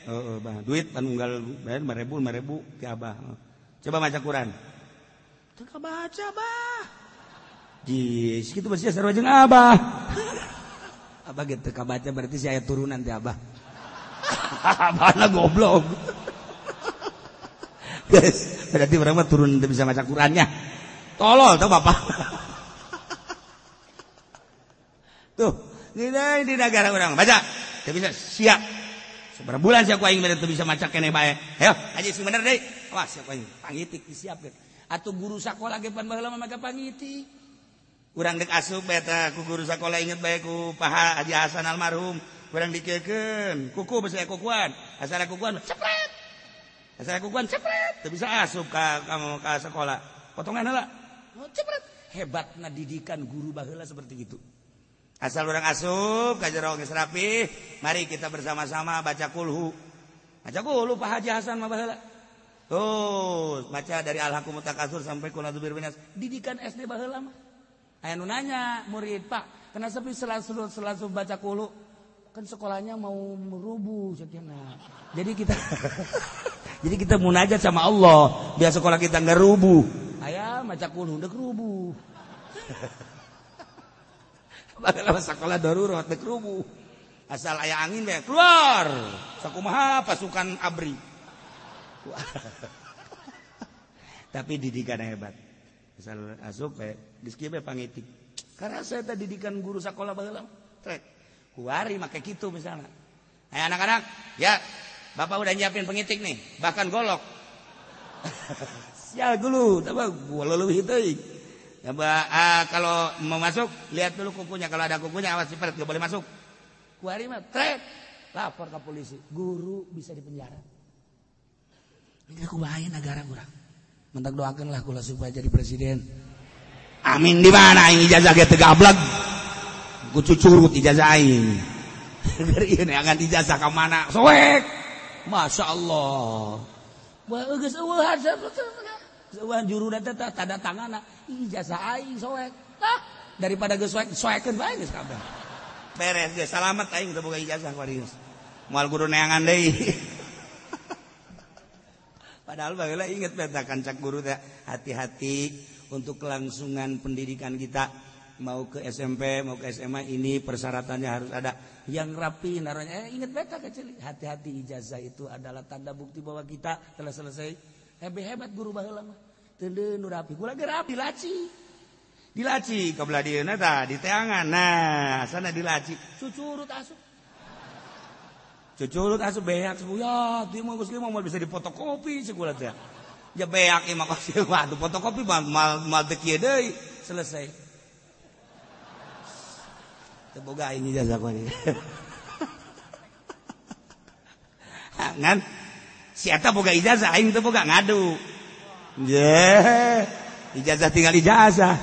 Heeh, bah, duit pan unggal bayar 5.000 5.000 ti abah. Coba maca Quran. Teu kabaca, bah. Jis, kitu masih sarua jeung abah. Abah ge teu kabaca berarti si aya turunan ti abah. Abahna goblok. Guys, berarti urang mah turun teu bisa maca Qurannya. Tolol tuh bapak. Tuh, di negara urang baca. Teu bisa siap. Seberapa bulan siap ku aing bere teu bisa maca keneh bae. Hayo, haji sing bener deui. Wah, siap aing pangitik disiapkeun. Atuh guru sakola ge pan baheula mah make pangitik. Urang deuk asup bae tah ku guru sakola inget bae ku Pak Haji Hasan almarhum. Urang dikekeun, kuku besi kukuan, asal kukuan cepret. Asal kukuan cepret, teu bisa asup ka sekolah. Potongan heula. Cepret. Hebatna didikan guru baheula seperti itu. Asal orang asup ka jero geus rapi, mari kita bersama-sama baca kulhu. Baca kulhu Pak Haji Hasan mah baheula. Tuh, baca dari Al-Hakumut Takatsur sampai Qul a'udzu birabbinas. Didikan SD baheula mah. Aya nu nanya murid, "Pak, kenapa sepi selalu baca kulhu?" Kan sekolahnya mau merubuh cenah. Jadi kita jadi kita munajat sama Allah biar sekolah kita enggak rubuh. Aya maca kulhu deuk rubuh. Baheula sekolah darurat dek rubuh. Asal aya angin bae keluar. Sakumaha pasukan ABRI. Tapi didikan hebat. Asal asup bae geus kieu bae pangitik. Karena saya teh didikan guru sekolah baheula. Trek. Kuari make kitu misalnya. Hai anak-anak, ya bapak udah nyiapin pengitik nih, bahkan golok. Sial dulu, tapi gua leuwih teuing. Ya, kalau mau masuk lihat dulu kukunya, kalau ada kukunya awas sipret gak boleh masuk. Kuari mah trek, lapor ke polisi, guru bisa dipenjara. Ini aku bahaya negara kurang. Mentak doakanlah kula supaya jadi presiden. Amin di mana aing ijazah ge teu gablek. Ku cucurut ijazah aing. Keur ieu neangan ijazah ka mana? Soek. Masya Allah. Wah geus eueuhan eueuhan juruna teh tanda tanganna ijazah aing soek. Tah daripada geus soek soekeun bae geus kabeh. Beres geus salamet aing teu boga ijazah kuari geus. Moal guru neangan deui. Padahal baheula inget beta kancak guru teh hati-hati untuk kelangsungan pendidikan kita. Mau ke SMP, mau ke SMA ini persyaratannya harus ada yang rapi naruhnya. Ingat beta kecil, hati-hati ijazah itu adalah tanda bukti bahwa kita telah selesai. Hebat guru baheula mah. Teu nu rapi, gua lagi rapi laci. Dilaci ka belah dieuna tah di teangan. Nah, sana dilaci. Cucurut asup. Cucurut asup beak ya, ieu mah geus mah bisa dipotokopi segula teh. Ja beak ieu mah kos waduh fotokopi mal teu kieu deui, selesai. Teboga ini ijazah ku ini. Ngan si eta boga ijazah aing teu boga ngadu. Ye, ijazah tinggal ijazah.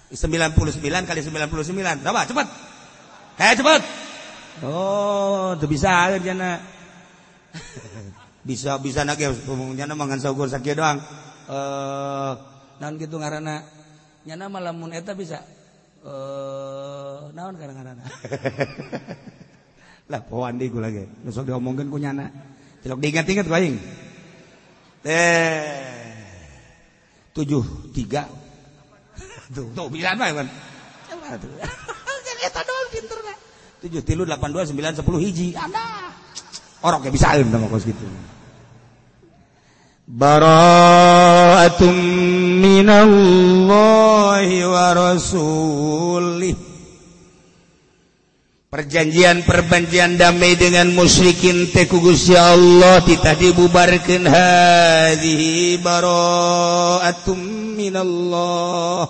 99 kali 99. Coba cepat. Hei cepat. Oh, teu bisa jana. Bisa na ge nyana mah ngan saukur sakieu doang. Naon kitu ngaranna? Nyana mah lamun eta bisa. Naon kadang-kadang lah poan di gua lagi besok diomongkeun ku nyana cilok diingat-ingat ku aing teh 73 tuh bisa mah kan coba tuh kan eta doang pinterna 7 3 8 2 9 10 hiji anda orok ge bisaeun tah kos kitu. Bara'atum minallahi wa rasulih. Perjanjian-perjanjian damai dengan musyrikin teh ku Gusti Allah titah dibubarkeun hadhihi bara'atum minallah.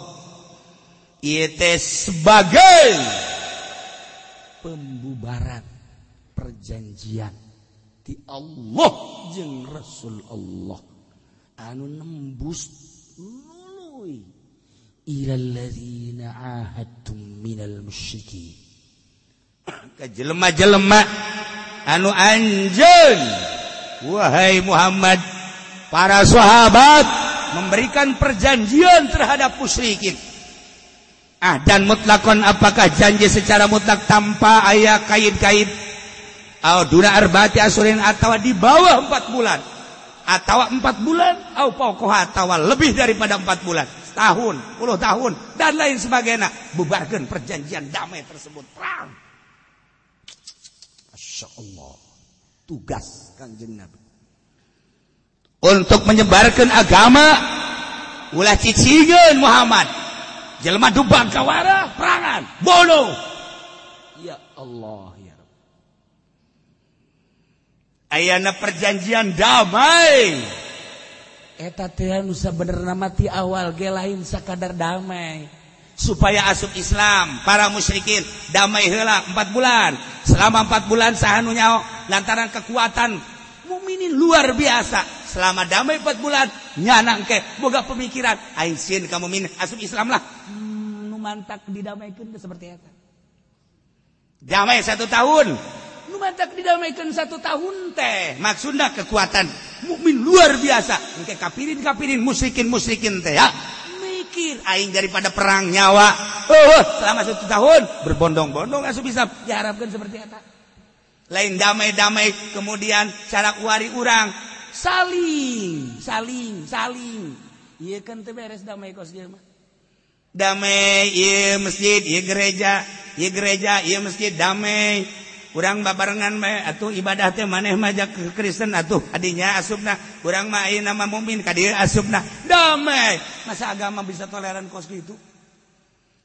Ieu teh sebagai pembubaran perjanjian di Allah jeung Rasul Allah anu nembus nuluy ilal ladzina ahadtum minal musyrikin ka jelema-jelema anu anjeun wahai Muhammad para sahabat memberikan perjanjian terhadap musyrikin. Ah dan mutlakon, apakah janji secara mutlak tanpa aya kait-kait Au duna arba'ati ashurin atawa di bawah 4 bulan. Atawa 4 bulan au fauqaha atawa lebih daripada 4 bulan. Setahun, 10 tahun dan lain sebagainya. Bubarkeun perjanjian damai tersebut. Perang. Masya Allah. Tugas Kangjeng Nabi untuk menyebarkan agama. Ulah cicingeun Muhammad. Jelema dubang kawara perangan, bodoh. Ya Allah ya Rabb. Ayana perjanjian damai. Eta teh nu sabenerna mah ti awal ge lain sakadar damai. Supaya asup Islam para musyrikin damai heula 4 bulan. Selama 4 bulan saha nu nyaho lantaran kekuatan mukminin luar biasa. Selama damai 4 bulan nyana engke boga pemikiran aing sieun ka mukmin asup Islam lah. Nu mantak didamaikeun seperti eta. Damai 1 tahun. Nu mantak didamaikeun 1 tahun teh maksudna kekuatan mukmin luar biasa. Engke kafirin-kafirin musyrikin-musyrikin teh ya. Mikir aing daripada perang nyawa. Selama 1 tahun berbondong-bondong asup Islam diharapkan seperti eta. Lain damai-damai kemudian cara kuari urang saling saling saling. Ieu kan teu beres damai kos ieu mah. Damai ieu masjid, ieu gereja, ieu gereja, ieu masjid damai. Urang babarengan bae atuh ibadah teh maneh mah jak Kristen atuh adinya asupna, urang mah ayeuna mah mukmin ka dieu asupna. Damai. Masa agama bisa toleran kos kitu?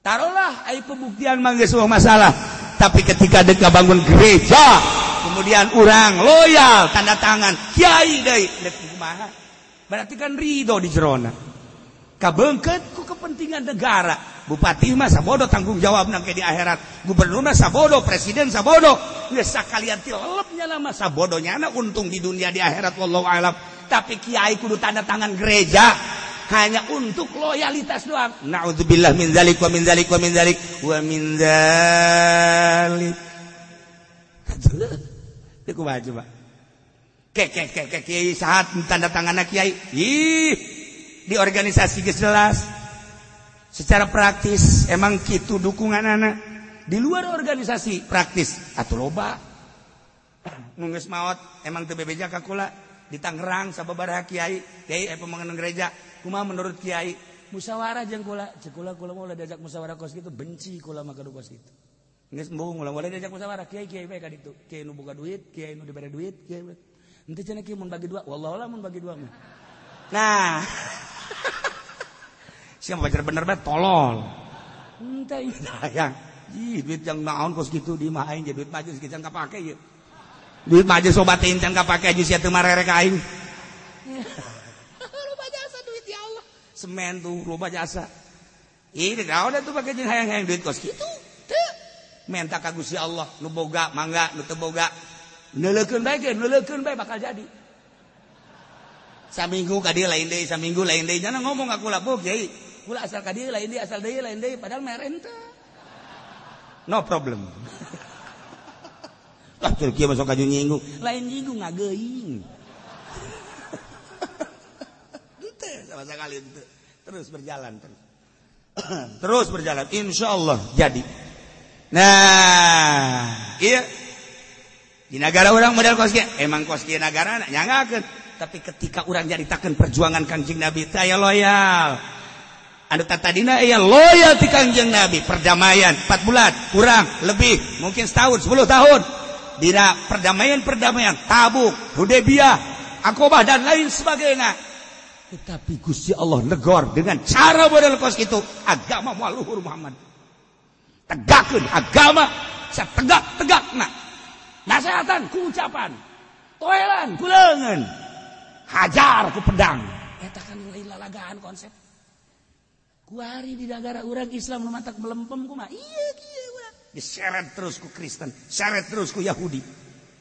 Taruhlah ai pembuktian mah geus masalah. Tapi ketika dek bangun gereja, kemudian urang loyal tanda tangan kiai deui dek kumaha? Berarti kan ridho di jerona. Kabeungkeut ku kepentingan negara. Bupati mah sabodo tanggung jawab nangke di akhirat. Gubernur mah sabodo, presiden sabodo. Geus sakalian ti lelepnya lah mah sabodo nyana untung di dunia di akhirat wallahu alam. Tapi kiai kudu tanda tangan gereja hanya untuk loyalitas doang. Na'udzubillah min dzalik wa min dzalik wa min dzalik wa min dzalik. Itu kumaha coba? Ke kiai saat tanda tanganna kiai. Ih, di organisasi geus jelas. Secara praktis emang kitu dukungan anak. Di luar organisasi praktis atuh loba. Nu geus maot emang teu bebeja ka kula di Tangerang sababaraha kiai, kiai pembangunan gereja. Kumaha menurut kiai? Musyawarah jeung kula, ceuk kula kula mah ulah diajak musyawarah kos kitu, benci kula mah kadu kos kitu. Geus embung ulah boleh diajak musyawarah kiai kiai bae ka ditu. Kiai nu boga duit, kiai nu dibere duit, kiai. Henteu cenah kieu mun bagi dua, wallahu lah mun bagi dua mah. Nah. Sia baca bener bae tolol. Henteu hayang. Ih, duit yang naon kos kitu di imah aing duit majelis ge can kapake ieu. Duit majelis obatin can kapake jeung sia teu marere ka aing. Loba jasa duit ya Allah. Semen tuh loba jasa. Ih, naon atuh pake jeung hayang-hayang duit kos kitu. Teu. Menta ka Gusti Allah, nu boga mangga, nu teu boga. Neuleukeun bae ge, neuleukeun bae bakal jadi. Saminggu ka dieu lain deui, saminggu lain deui. Jangan ngomong ka kula, "Bu, kiai, kula asal ka dieu lain deui, asal deui lain deui," padahal mere henteu. No problem. Lah kieu masuk ka nyinggung, lain nyinggung ngageuing. Henteu sama sekali henteu. Terus berjalan terus. Terus berjalan insyaallah jadi. Nah, iya. Di negara orang model kos kieu, emang kos kieu nagara nyangakeun. Tapi ketika orang nyaritakeun perjuangan Kangjeng Nabi teh aya loyal. Anu tadina aya loyal ti Kangjeng Nabi, perdamaian 4 bulan, kurang, lebih, mungkin setahun, 10 tahun. Dina perdamaian-perdamaian Tabuk, Hudaybiyah, Aqabah dan lain sebagainya. Tetapi Gusti Allah negor dengan cara model kos kitu, agama moal luhur Muhammad. Tegakkeun agama sategak-tegakna. Nasehatan ku ucapan, toelan ku leungeun, hajar ku pedang. Eta kan lain lalagaan konsep. Kuari di negara urang Islam nu matak melempem kumaha? Ieu kieu urang. Diseret terus ku Kristen, seret terus ku Yahudi.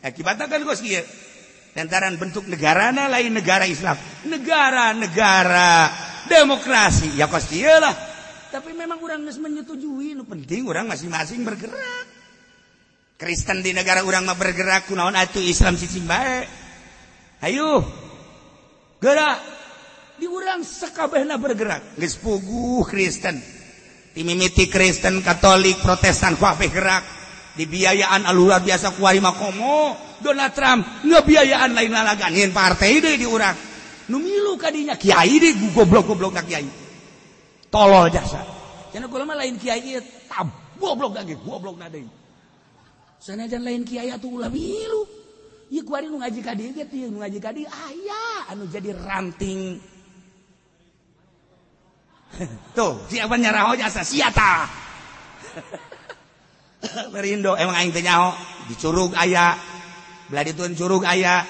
Akibatna kan geus kieu. Lantaran bentuk negarana lain negara Islam, negara-negara demokrasi ya kos kieu lah. Tapi memang urang geus menyetujui, nu penting urang masing-masing bergerak. Kristen di negara urang mah bergerak kunaon atuh Islam cicing bae. Hayu. Gerak. Di urang sakabehna bergerak. Geus puguh Kristen. Timimiti Kristen, Katolik, Protestan kabeh gerak. Dibiayaan luar biasa kuari mah komo Donald Trump ngebiayaan lain lalagan partai deui di urang. Nu milu ka dinya kiai deui goblok-goblok ka kiai. Tolol jasa. Cenah kula mah lain kiai ieu tab goblok lagi, goblok na deui. Sanajan lain kiai atuh ulah milu. Ieu kuari nu ngaji ka dieu ge teu nu ngaji ka dieu aya anu jadi ranting. Tuh, siapa nyaraho jasa sia tah. Perindo emang aing teh nyaho di Curug aya, belah ditun Curug aya,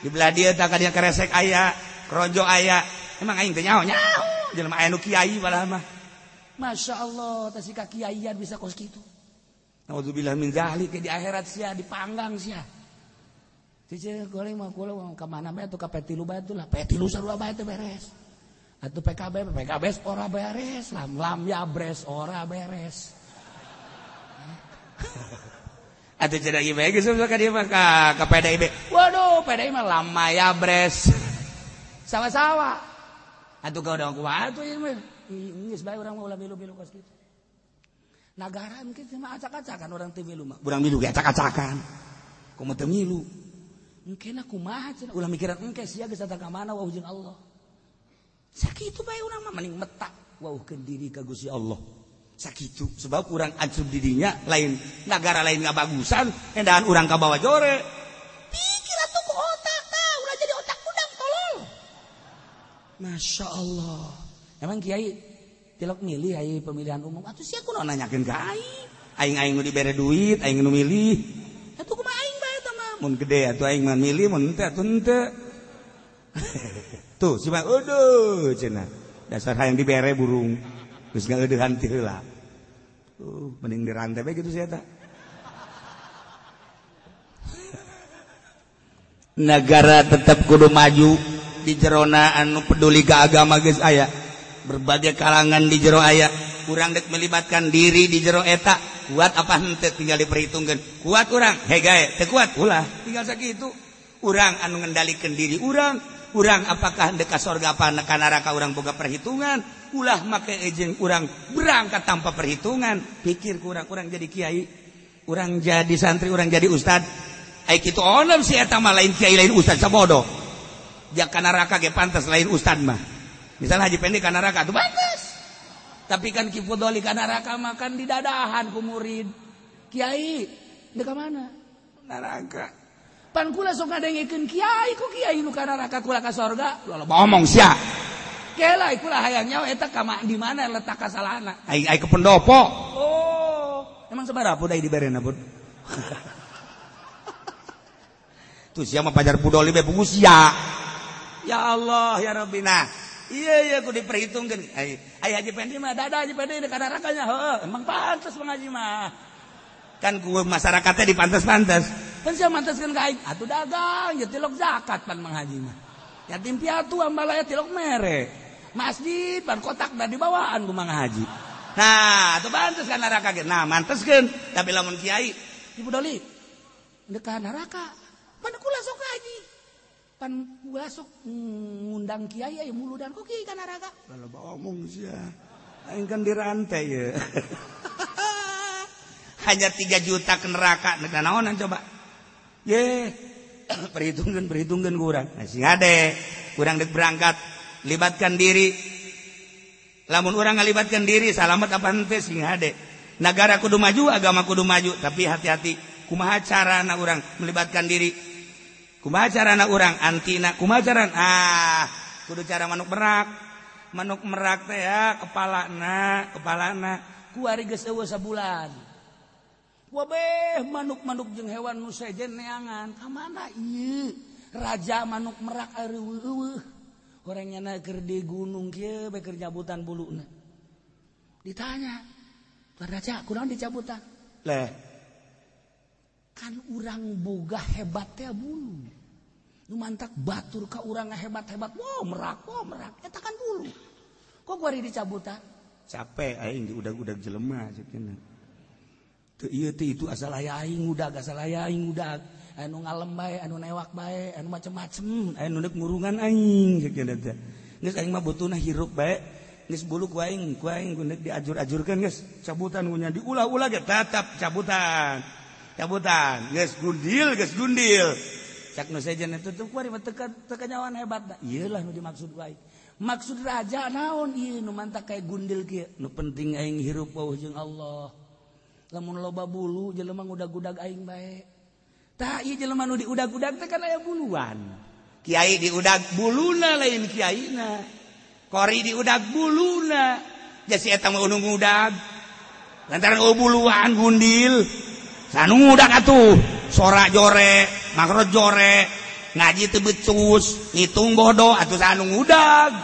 di belah dieu tah ka dieu Keresek aya, Kronjo aya. Emang aing teh nyaho nyaho jelema aya nu kiai padahal mah. Masya Allah, teh si kiaian bisa kos kitu. Naudzubillah min dzalik di akhirat sia dipanggang sia. Cicil goreng mah kula ka mana bae atuh ka P3 bae atuh lah, P3 sarua bae teh beres. Atuh PKB, PKB ora beres, lam ya bres ora beres. Atuh cenah ieu bae geus ka dieu mah ka PDIB. Waduh, PDI mah lama ya bres. Sawa-sawa. Atuh ka urang kumaha atuh ieu mah. Geus bae urang mah ulah milu-milu kos kitu. Nagara mungkin mah acak-acakan urang teu milu mah. Urang milu ge acak-acakan. Kumaha teu milu. Engke na kumaha cenah ulah mikiran engke sia geus datang ka mana wauh jeung Allah. Sakitu bae urang mah mending metak wauhkeun diri ka Gusti Allah. Sakitu sebab urang ancur dirinya lain nagara lain ngabagusan endahan urang ka bawa jore. Pikir atuh ku otak tah ulah jadi otak udang tolol. Masya Allah. Emang kiai tilok milih ai pemilihan umum atuh sia kunaon nanyakeun ka aing. Aing-aing nu dibere duit, aing nu milih. Atuh kumaha aing bae tah mah. Mun gede atuh aing mah milih, mun henteu atuh henteu. Tuh si mah aduh cenah. Dasar hayang dibere burung. Geus ngaeudehan ti heula. Mending dirantai bae gitu sia eta. Negara tetap kudu maju di jerona anu peduli ka agama geus aya. Berbagai kalangan di jero aya. Urang dek melibatkan diri di jero eta. Kuat apa henteu tinggal diperhitungkeun. Kuat urang, hei gae, teu kuat ulah. Tinggal sakitu. Urang anu ngendalikeun diri urang, urang apakah dek ka sorga apa ka neraka urang boga perhitungan. Ulah make jeung urang berangkat tanpa perhitungan. Pikir ku urang, urang jadi kiai, urang jadi santri, urang jadi ustad. Ai kitu onem si eta mah lain kiai lain ustad sabodo. Ja ka neraka ge pantas lain ustad mah. Misalnya Haji Pendi ka neraka tuh pantas. Tapi kan Ki Fudoli ka neraka makan di dadahan ku murid. Kiai dek ka mana? Neraka. Pan kula sok ngadengekeun kiai ku kiai nu ka neraka kula ka sorga. Loba omong sia. Kela kula hayang nyawa eta ka di mana letak kasalahna? Ai ai ke pendopo. Oh, emang sabaraha pud ai diberena pud? Tuh sia mah pajar Pudoli be bungus sia. Ya Allah ya Rabbi. Nah, iya iya ku diperhitungkeun. Ai ai Haji Pendi mah dada Haji Pendi ka nerakanya heuh. Emang pantes Bang Haji mah. Kan ku masyarakatnya dipantes-pantes. Kan sia manteskeun ka aing atuh dagang ya tilok zakat pan Mang Haji mah. Yatim piatu ambalaya tilok mere. Masjid pan kotak da dibawaan ku Mang Haji. Nah, atuh pantes ka neraka ge. Nah, manteskeun tapi lamun kiai Ibu Doli ndek ka neraka. Pan kula sok haji. Pan kula sok ngundang kiai aya muludan ku kiai ka neraka. Loba omong sia. Aing kan dirantai ye. Hanya 3 juta ke neraka, nek naonan coba. Ye, perhitungkeun ku urang. Nah, sing ade, urang dek berangkat, libatkan diri. Lamun urang ngalibatkan diri, salamet apa henteu sing hade. Nagara kudu maju, agama kudu maju, tapi hati-hati. Kumaha carana urang melibatkan diri? Kumaha carana urang antina? Kumaha carana? Ah, kudu cara manuk merak. Manuk merak teh ya, kepalana, kepalana. Kuari geus eueuh sabulan. Wabeh manuk-manuk jeung hewan nu sejen neangan. Ka mana ieu? Raja manuk merak eueuh. Horeng nyana keur di gunung kieu bae keur nyabutan buluna. Ditanya, "Tuan Raja, kunaon dicabutan?" Leh. Kan urang boga hebat teh bulu. Nu mantak batur ka urang hebat-hebat. Wow, merak, wow, merak. Eta kan bulu. Kok kuari dicabutan? Capek aing diudag-udag jelema cenah. Teu ieu teh itu asal aya aing udag, asal aya aing udag. Anu ngalem bae, anu newak bae, anu macem-macem, anu neuk ngurungan aing cenah teh. Geus aing mah butuhna hirup bae. Geus bulu ku aing neuk diajur-ajurkeun geus. Cabutan ku nya diulah-ulah ge tetep cabutan. Cabutan geus gundil geus gundil. Cak nu sejen itu tuh kuari mah teu kanyawan hebat da. Ieu lah nu dimaksud wae. Maksud raja naon ieu nu mantak kayak gundil kieu. Nu penting aing hirup wauh jeung Allah. Lamun loba bulu jelema ngudag-udag aing bae. Tah ieu jelema nu diudag-udag teh kan aya buluan. Kiai diudag buluna lain kiaina. Kori diudag buluna. Jasi eta mah nu ngudag. Lantaran buluan gundil. Sanu ngudag atuh. Sora jore, makro jore, ngaji teu becus, ngitung bodoh atuh sanu ngudag.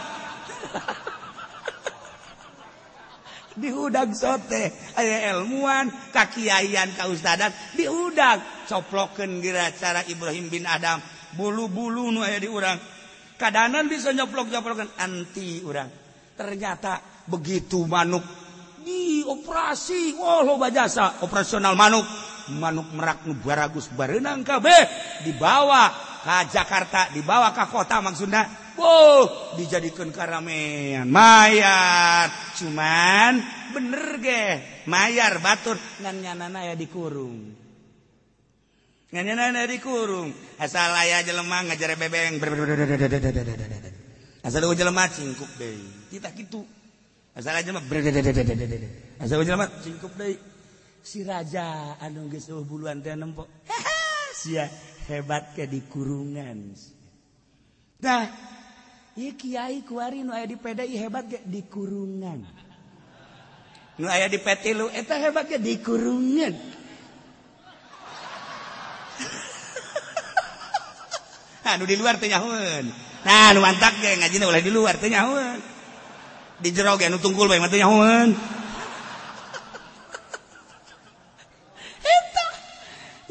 Diudag sote, aya ilmuan, kakiaian, kaustadan, diudag. Coplokeun geura cara Ibrahim bin Adam, bulu-bulu nu aya di urang. Kadanan bisa nyoplok-nyoplokeun anti urang. Ternyata begitu manuk dioperasi, wah loba jasa operasional manuk. Manuk merak nu baragus bareunang kabeh dibawa ka Jakarta, dibawa ka kota maksudna. Wow, dijadikeun karamean mayar. Cuman bener ge, mayar batur ngan nyanana aya dikurung. Ngan nyanana dikurung. Asal aya jelema ngajare bebeng. Asal eueuh jelema cingkup deui. Kita kitu. Asal aya jelema asal eueuh jelema cingkup deui. Si raja anu geus eueuh buluan teh nempo. Sia hebat ke dikurungan. Nah, ieu kiai kuari nu aya di PDI hebat ge dikurungan. Nu aya di P3 eta hebat ge dikurungan. Nah, nu di luar teu nyahoeun. Nah, nu mantak ge ngajina ulah di luar teu nyahoeun. Di jero ge nu tungkul bae mah teu nyahoeun. Eta.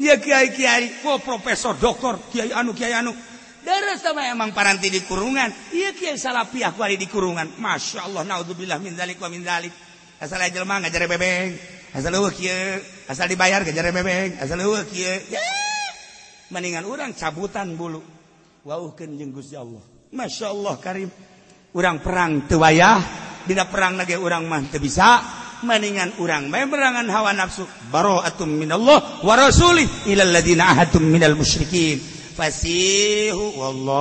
Ya kiai-kiai, oh profesor, doktor, kiai anu, kiai anu. Deres sama emang paranti di kurungan. Iya kiai salapiah kuari di kurungan. Masya Allah, naudzubillah min dzalik wa min dzalik. Asal jelema ngajare bebeng, asal eueuh kieu, asal dibayar ngajare bebeng, asal eueuh kieu. Ya. Mendingan urang cabutan bulu. Wauhkeun jeung Gusti Allah. Masya Allah karim. Urang perang teu wayah, dina perang lagi urang mah teu bisa. Mendingan urang bae merangan hawa nafsu. Bara'atum minallah wa rasulih ilal ladzina ahadtum minal musyrikin. Fasihu wallah.